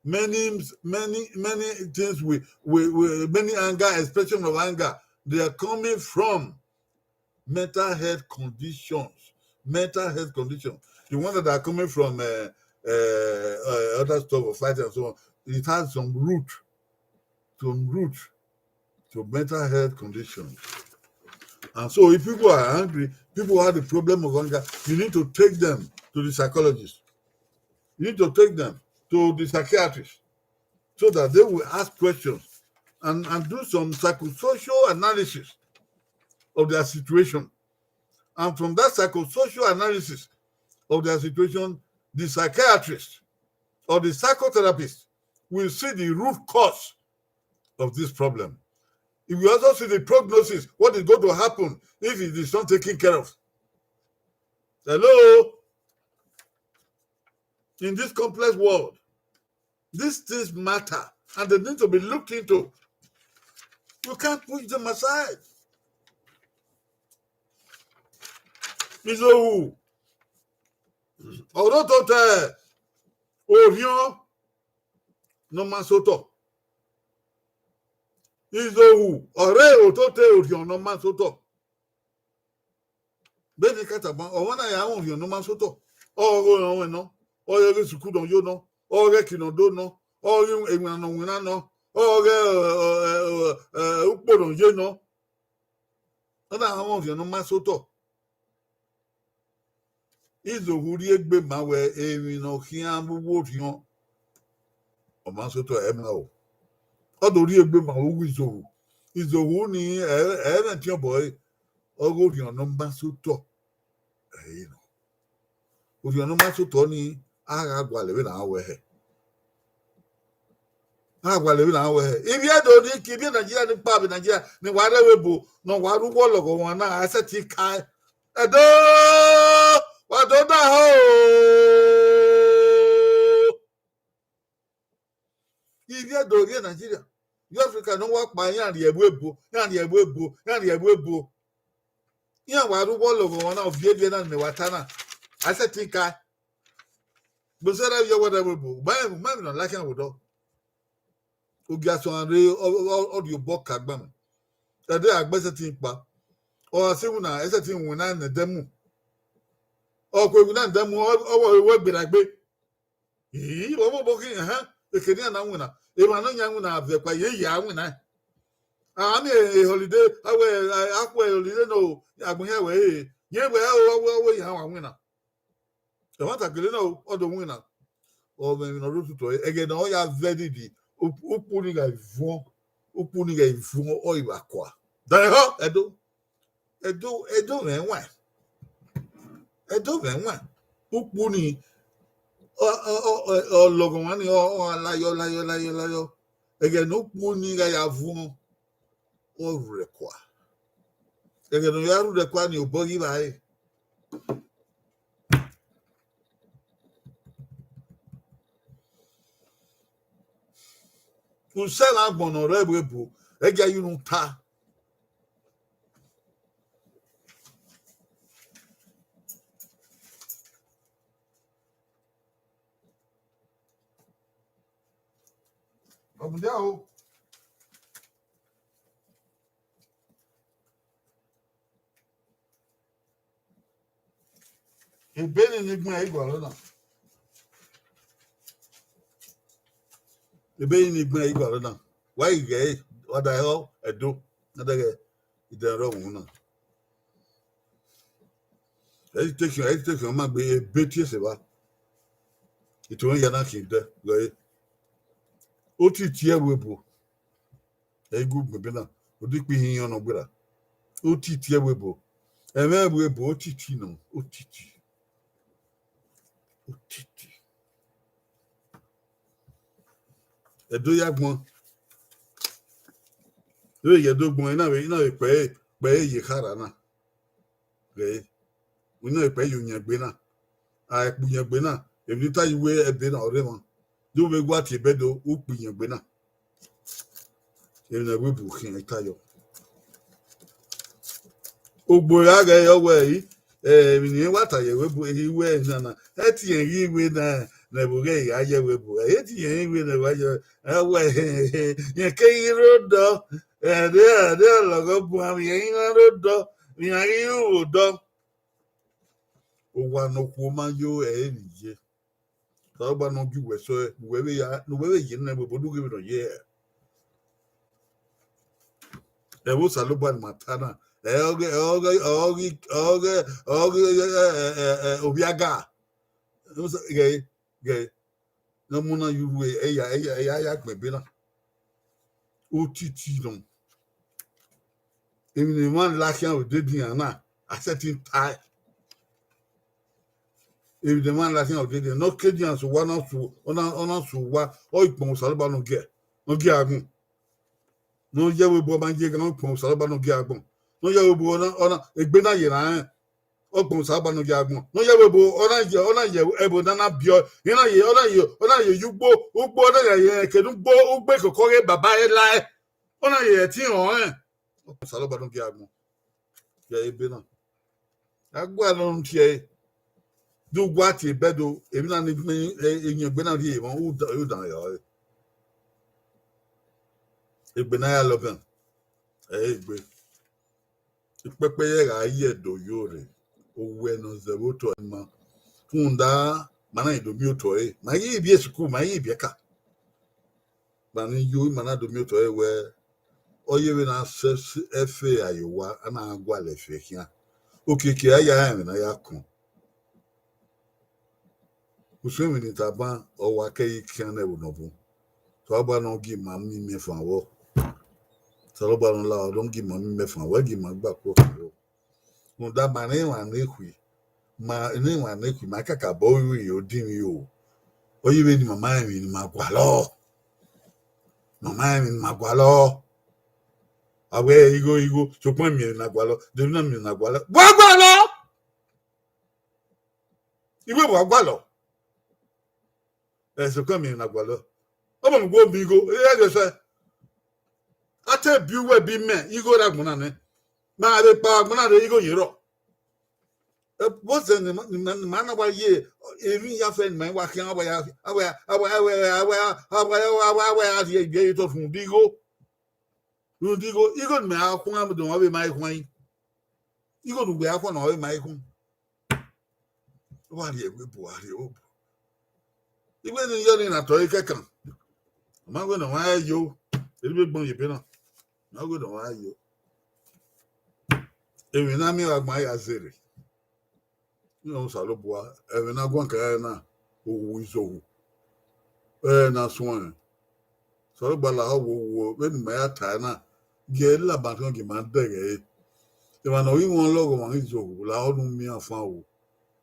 Many, many, many things we, we, we, many anger, expression of anger, they are coming from mental health conditions. Mental health condition. The ones that are coming from, uh, uh, uh, other stuff of fighting and so on, it has some root, some root to mental health conditions. And so if people are angry, people have the problem of anger, you need to take them to the psychologist. You need to take them to the psychiatrist so that they will ask questions and, and do some psychosocial analysis of their situation. And from that psychosocial analysis of their situation, the psychiatrist or the psychotherapist will see the root cause of this problem. He will also see the prognosis, what is going to happen if it is not taken care of. Hello? In this complex world, these things matter and they need to be looked into. You can't push them aside. Izohu, ọre ototọ Orhiọn ne ọ ma sẹ otọ. Izohu, ọre ototọ Orhiọn ne ọ ma sẹ otọ. Vbene I ka tama, ọmwa na ya mwẹ Orhiọn ne ọ ma sẹ otọ. Ọ ghe orọnmwẹ nọ, ọ ghe sukuru nọ yo nọ, ọ ghe eki nọ do nọ, ọ ghe iwinna nọ winna nọ, ọ ghe, ẹ, ẹ, ẹ, ẹ, ukpo nọ ye nọ. Ọ na mwẹ Orhiọn ne ọ ma sẹ otọ. Izohu rhie egbe ma wẹ emwi ne ọ khian vbe uwu Orhiọn, ọ ma sẹ otọ ẹre ma o. Ọ do rhie egbe ma vbe uwu Izohu. Izohu ni, ẹ, ẹ i mwẹ ẹtin obọ ẹre, ọ ghe Orhiọn ne ọ ma sẹ otọ. Ẹre nọ. Orhiọn ne ọ ma sẹ otọ ni, a gha gualọ vbene a wẹ hẹ. A gualọ vbene a wẹ hẹ. Ivbi Ẹdo ni, ke ivbi Nigeria ni kpa vbe Nigeria, ne wa rre ẹvbo ebo, ne wa rre uwu ọlọghọmwa na, a i sẹtin kae. Ẹdo, wa do da hẹ o. Ivbi Ẹdo rrie Nigeria, ivbi Africa ne ọ wa kpa, iran rrie ẹvbo ebo, iran rrie ẹvbo ebo, iran rrie ẹvbo ebo. Iran wa rre uwu ọlọghọmwa na, ovbi evbi na ne wa ta na, a i sẹtin kae. Gbẹsẹ rẹ yọ wẹ rre ẹvbo ebo, ma, ma emwi ne ọ la khian vbe odọ. Ogie asuan rre, ọ, ọ, ọ rhie obọ ka gba mwẹ. Ẹdẹ a gbe sẹtin kpa. Ọ gha sẹ iwinna, ẹ sẹtin winna ne ẹdẹ mu. Ọ ku iwinna ne ẹdẹ mu, ọ, ọ wẹ gberra egbe. Ii, vbọbọ khin, ẹhẹn, ekene iran na winna. Emwa ne ọ yan winna vbe ẹkpa, ye ya winna. A miẹn e holiday, a wẹ, a, a khu e holiday nọ, agbọn hia wẹ, e, yẹn wẹ, ọ, ọ, ọ wẹ ya wa winna. Ẹmwata gele na o, ọ do winna. Ọ mwẹ emwi ne ọ rre ototọ ẹre, ẹghẹ ne ọ ya vẹ didi, u-, ukpu ni gha vuọn, ukpu ni gha vuọn, ọ i vba kua. Dẹhọ, Ẹdo. Ẹdo, Ẹdo mwẹ ẹwaẹn. Ẹdo mwẹ ẹwaẹn. Ukpu ni, ọ, ọ, ọ, ọ, ọlọghọmwa ni, ọ, ọ gha layọ, layọ, layọ, layọ. Ẹghẹ ne ukpu ni gha ya vuọn, ọ rre kua. Ẹghẹ ne ọ ya rre kua ni, obọ ghi vba ẹre. Usẹ vbe agbọn ne ọ rre ẹvbo ebo, ẹgia ye unu ta. Ọ mudia o. Ebe ni ni gbẹn igualọ na. Ebe ni ni gbẹn igualọ na. Wa i ghẹ ẹre, wa da ẹre Ẹdo, na dẹghẹ idẹn rọ wu na. Ẹ i te khian, ẹ i te khian ma gbe ebe tie sẹ evba. Ito mwẹ ya na khian dẹ, ghẹ ẹre. Otiti ẹvbo ebo. Ẹ i gu gbẹn ebe na, odẹ ikpia ihinrọn nọ gberra. Otiti ẹvbo ebo. Ẹmwẹ ẹvbo ebo, otiti nọ, otiti. Otiti. Ẹdo ya gbọn. Vbe ye Ẹdo gbọn, ina vbe, ina vbe kpẹ, kpẹ ye khara na. Ghẹ, ina vbe kpẹ ye uyẹngbe na. A kpe uyẹngbe na, emwi ne I ta ye uwẹ ẹdẹ na ọ rre emwa. Do vbe wa tie ebe do, u kpe uyẹngbe na. Emwi ne ẹvbo ebo khian ta yọ. Ogbe ra ghẹ yọ wẹ i, eh, emwi ne I wa ta ye ẹvbo ebo, iwẹ nana, ẹ tie ẹre ghi wẹ na, ne ẹvbo ghẹ ya ye ẹvbo ebo. Ẹ tie ẹre ghi wẹ ne ẹvbo ya, ẹ wẹ, rẹn ke ghi rre odọ, ẹ de, ẹ de lọghọ bu avbe iran rre odọ, iran ghi ru odọ. Owa ne okhuo ma yo, ẹ i re ye. Osanobua ne ọ gie uwẹ sẹ, ne uwẹ vbe ya, ne uwẹ vbe ye nẹ, vbe unu ghe vbe ne ọ ye. Ẹvbo Osanobua ne ima ta na, ẹ ọghe, ẹ ọghe, ẹ ọghe, ẹ ọghe, ẹ ọghe, ẹ, ẹ, ẹ, ẹ, ovbi aga. Ghẹ, ghẹ, ne ọ mu na ye urhu ẹre, ya, ya, ya, ya gbẹn ebe na. Otiti nọ. Emwi ne emwa la khian odede iran na, a sẹtin tae. Emwi ne emwa la khian odede iran, ne ọ ke dian sẹ owa, ọ na sẹ, ọ na, ọ na sẹ owa, ọ i kpọnmwẹ Osanobua ne ọ gie, ne ọ gie agbọn. Ne ọ ye ẹvbo ebo ma ye gha, ọ i kpọnmwẹ Osanobua ne ọ gie agbọn. Ne ọ ye ẹvbo ebo, ọ na, ọ na, egbe na ye na rẹn. Ọ kpọnmwẹ Osanobua ne ọ gie agbọn. Ne ọ ye ẹvbo ebo, ọ na ye, ọ na ye ẹvbo ne a na biẹ ọe. Iran na ye, ọ na ye, ọ na ye ye ugbo, ugbo, ọ na ye, ye kene ugbo, ugbo ekoko ghe baba ẹre la ẹe. Ọ na ye ẹtin rẹn ọnrẹn. Ọ kpọnmwẹ Osanobua ne ọ gie agbọn. Ya ebe na. A gualọ ne u tie ẹre. Do wa tie ebe do, emwi na ni, e, e, uyẹngbe na rhie emwa, u da, u dan yọ ẹre. Egbe na ya lọ bẹn. Ẹ i gbe. Ikpẹkpẹ ye gha ye Ẹdo yo rre, owẹ ne ọ zẹ vbe otọ ima. Rhunmwuda, ma na do miẹn otọ ẹre, ma i ghi biẹ sikul, ma i ghi biẹ eka. Ma ni yo, ima na do miẹn otọ ẹre wẹ, ọ ye vbene a sẹ ẹfe a ye owa, a na gualọ ẹfe khian. Okiekie a ya rẹn ẹmwẹ ne a ya kọn. Usun emwi ne I tama, ọ wa ke ye khian nẹ ẹvbo ne ọ bun. Osanobua ne ọ gie ima miẹn imiẹnfan vbọ. Osanobua ne ọ la, ọ ne ọ gie ima miẹn imiẹnfan vbọ, gie ima gba kpo vbọ. Rhunmwuda ma rẹn emwa ne khui, ma rẹn emwa ne khui, ma kakabọ ru odinmwi o. Ọ ye vbene ima ma rẹn emwi ne ima gualọ. Ima ma rẹn emwi ne ima gualọ. A wẹ igho, igho, sokpan miẹn emwi ne a gualọ, de emwi na miẹn emwi ne a gualọ. Wa gualọ! Igho wa gualọ. Ẹ, sokpan miẹn emwi ne a gualọ. Ọ ma mu igho, miẹn igho, ẹ ghe sẹ. A te bi uwẹ bi mẹ, igho rre agbọn na nẹ. Ma vbe kpa agbọn na rre, igho ye rrọọ. Ẹ, vbọzẹ ne ima, ne ima, ne ima na wa ye emwi ya fẹ ne ima wa khian, a wa ya, a wa ya, a wa ya, a wa ya, a wa ya, a wa ya, a wa ya, a wa ya rhie egbe ye otọ rhunmwuda igho. Rhunmwuda igho, igho ne mẹ a khuan, do mwa vbe ma i khuan. Igho ne uwẹ a khuan ne ọ vbe ma i khuan. Wa rhie ẹvbo ebo, wa rhie ẹvbo ebo. Igho ne I yọ ni na tọ ẹre kẹkan. Ọ ma wẹ ne ọ wa yo, erriọ vbe gbọn ye ebe na. Ọ ma wẹ ne ọ wa yo. Emwi ne a miẹn vbe agbọn ya zẹrriọ. Nọ Osanobua, ẹmwẹ ne a guan kẹ ẹre na, ohu izohu. Ẹ na suẹn. Osanobua lahọ wo wo, vbene ima ya tae na, gie laba khian gie ima dẹghe ẹre. Emwa ne ọ ghi wọn lọghọ ọmwa ghi zẹ ohu, lahọ ne u miẹn afan o.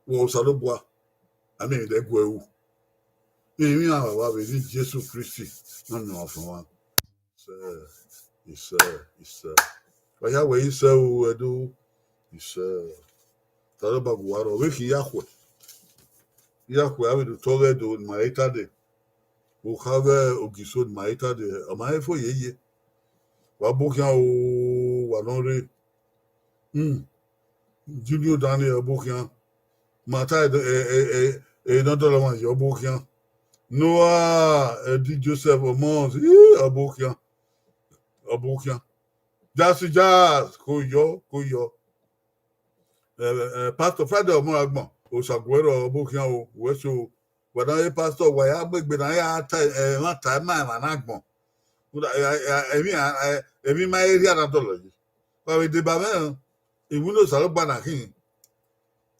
Wẹ Osanobua, a miẹn emwi dẹ gu ẹre ru. Emwi iran vbe avbe ni Jesu Kristi, na miẹn ọmwa afan mwa. Isẹ, isẹ, isẹ. Wa ya wẹ isẹ o, Ẹdo. Isẹ. Osanobua gu uwa rrọọ, vbe khin ya khuẹ. Ya khuẹ, avbe do tọ ghe Ẹdo ne ima re ta dee. Okha ghe Ogiso ne ima re ta dee, ọ ma he fo yeye. Wa bu khian o, wa nọ rre. Hmm. Junior Daniel ọ bu khian. Ma ta e, e, e, e, e, nọ dọlọ ọmwa ye ọ bu khian. Noah, Eddie Joseph, Omos, ih, ọbokhian, ọbokhian. Jasi Jazz, ko yọ, ko yọ. Eh, eh, Pastor Friday Ọmọragbọn, Osaguẹrọ, ọbokhian o, wẹ so. Wa na ye pastor, wa ya mu egbe na ya ta, eh, emwa ta ima emwa na agbọn. Uda, eh, eh, emwi, eh, emwi ma erriọ na dọlọ yi. Wa vbe deba mwẹ, iwinna Osanobua na khin.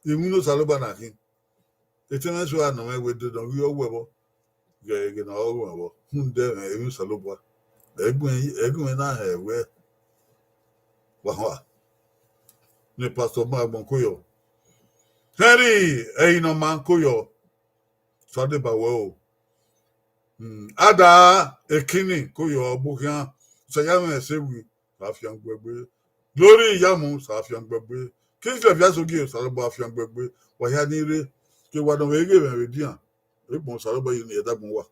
Iwinna Osanobua na khin. Etẹn mwẹ so a nọ mwẹ wẹ dede ọ ghi ọ wẹ vbọ. Ghe, ghe ne ọ wẹ vbọ. Rhunmwuda ẹmwẹ emwi Osanobua. Ẹgbẹn, ẹgbẹn na hẹ wẹ. Wa hua. Ne Pastor Ọmọragbọn ko yọ. Henry, ẹre ne ọ ma ko yọ. Sa deba wẹ o. Hmm, Ada Ekini ko yọ ọbokhian. Sa ya mwẹ ẹse wi. Sa fian gbe egbe. Glory Iyamu, sa fian gbe egbe. Kingsley Viasogie, Osanobua fian gbe egbe. Wa hia ni rre, ke wa nọ vbe ghe mwẹ vbe dian. Egbọn Osanobua ye ne ẹdagbọn wa.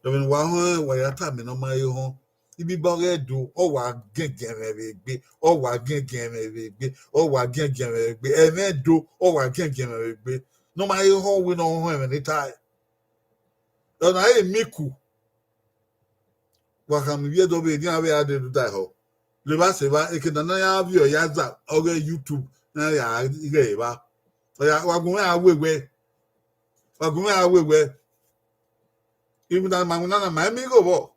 Ẹmwẹ ne wa họn, wa ya tama ne ọ ma he họn. Ibiba ọghe do, ọ wa giẹngiẹn mwẹ vbe egbe, ọ wa giẹngiẹn mwẹ vbe egbe, ọ wa giẹngiẹn mwẹ vbe egbe. Ẹmwẹ do, ọ wa giẹngiẹn mwẹ vbe egbe. Ne ọ ma he họn wẹ ne ọ họn ẹmwẹ ne I tae. Ọna ẹre miku. Wa khama ivbi Ẹdo vbe nian vbe a dede da ehọ. Levba sẹ evba, eke ne a na ya viọ ya za ọghe YouTube na ya ighẹ evba. Ọ ya, wa gu mwẹ a wẹ wẹ. Wa gu mwẹ a wẹ wẹ. Iwinna ma winna na, ma i miẹn igho vbọ.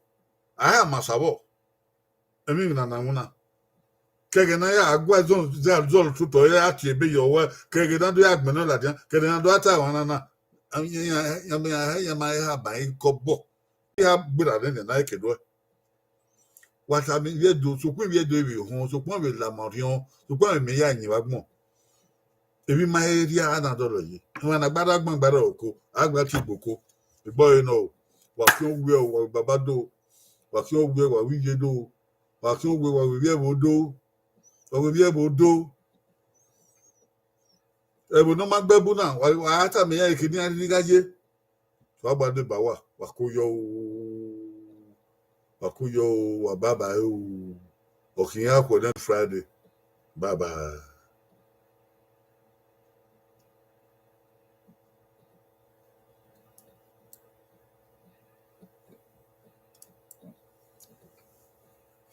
A ya ma osa vbọ. Emwi iwinna na winna. Ke ẹghẹ ne a ya gu zọ, zọ, zọ ototọ, ya tie ebe ye ọwẹ, ke ẹghẹ ne a do ya gbẹnnẹ ladian, ke ẹghẹ ne a do ya ta emwa na na. Ya, ya, ya, ya, ya ma he ha ban ikọbọ. Iran gberra nene na ke do. Wa tama ivbi Ẹdo, sokpan ivbi Ẹdo vbe họn, sokpan vbe la ma orhiọn, sokpan vbe mẹ ya yin vbe agbọn. Emwi ma he rhia a na dọlọ yi. Emwa na gba da gbangba rẹ oko, a gba tie igboko. Egbe ọre nọ o, wa khian owiẹ o, wa vbe baba do, wa khian owiẹ, wa vbe iye do, wa khian owiẹ, wa vbe ivbi ẹvbo do, wa vbe ivbi ẹvbo do. Ẹvbo ne ọ ma gbe ẹbu na, wa, wa tama iran eke ne iran rhirhi gha ye. Wa gba deba wa, wa ko yọ o, wa ko yọ o, wa bye bye o. Ọ khian khuẹ next Friday. Bye bye.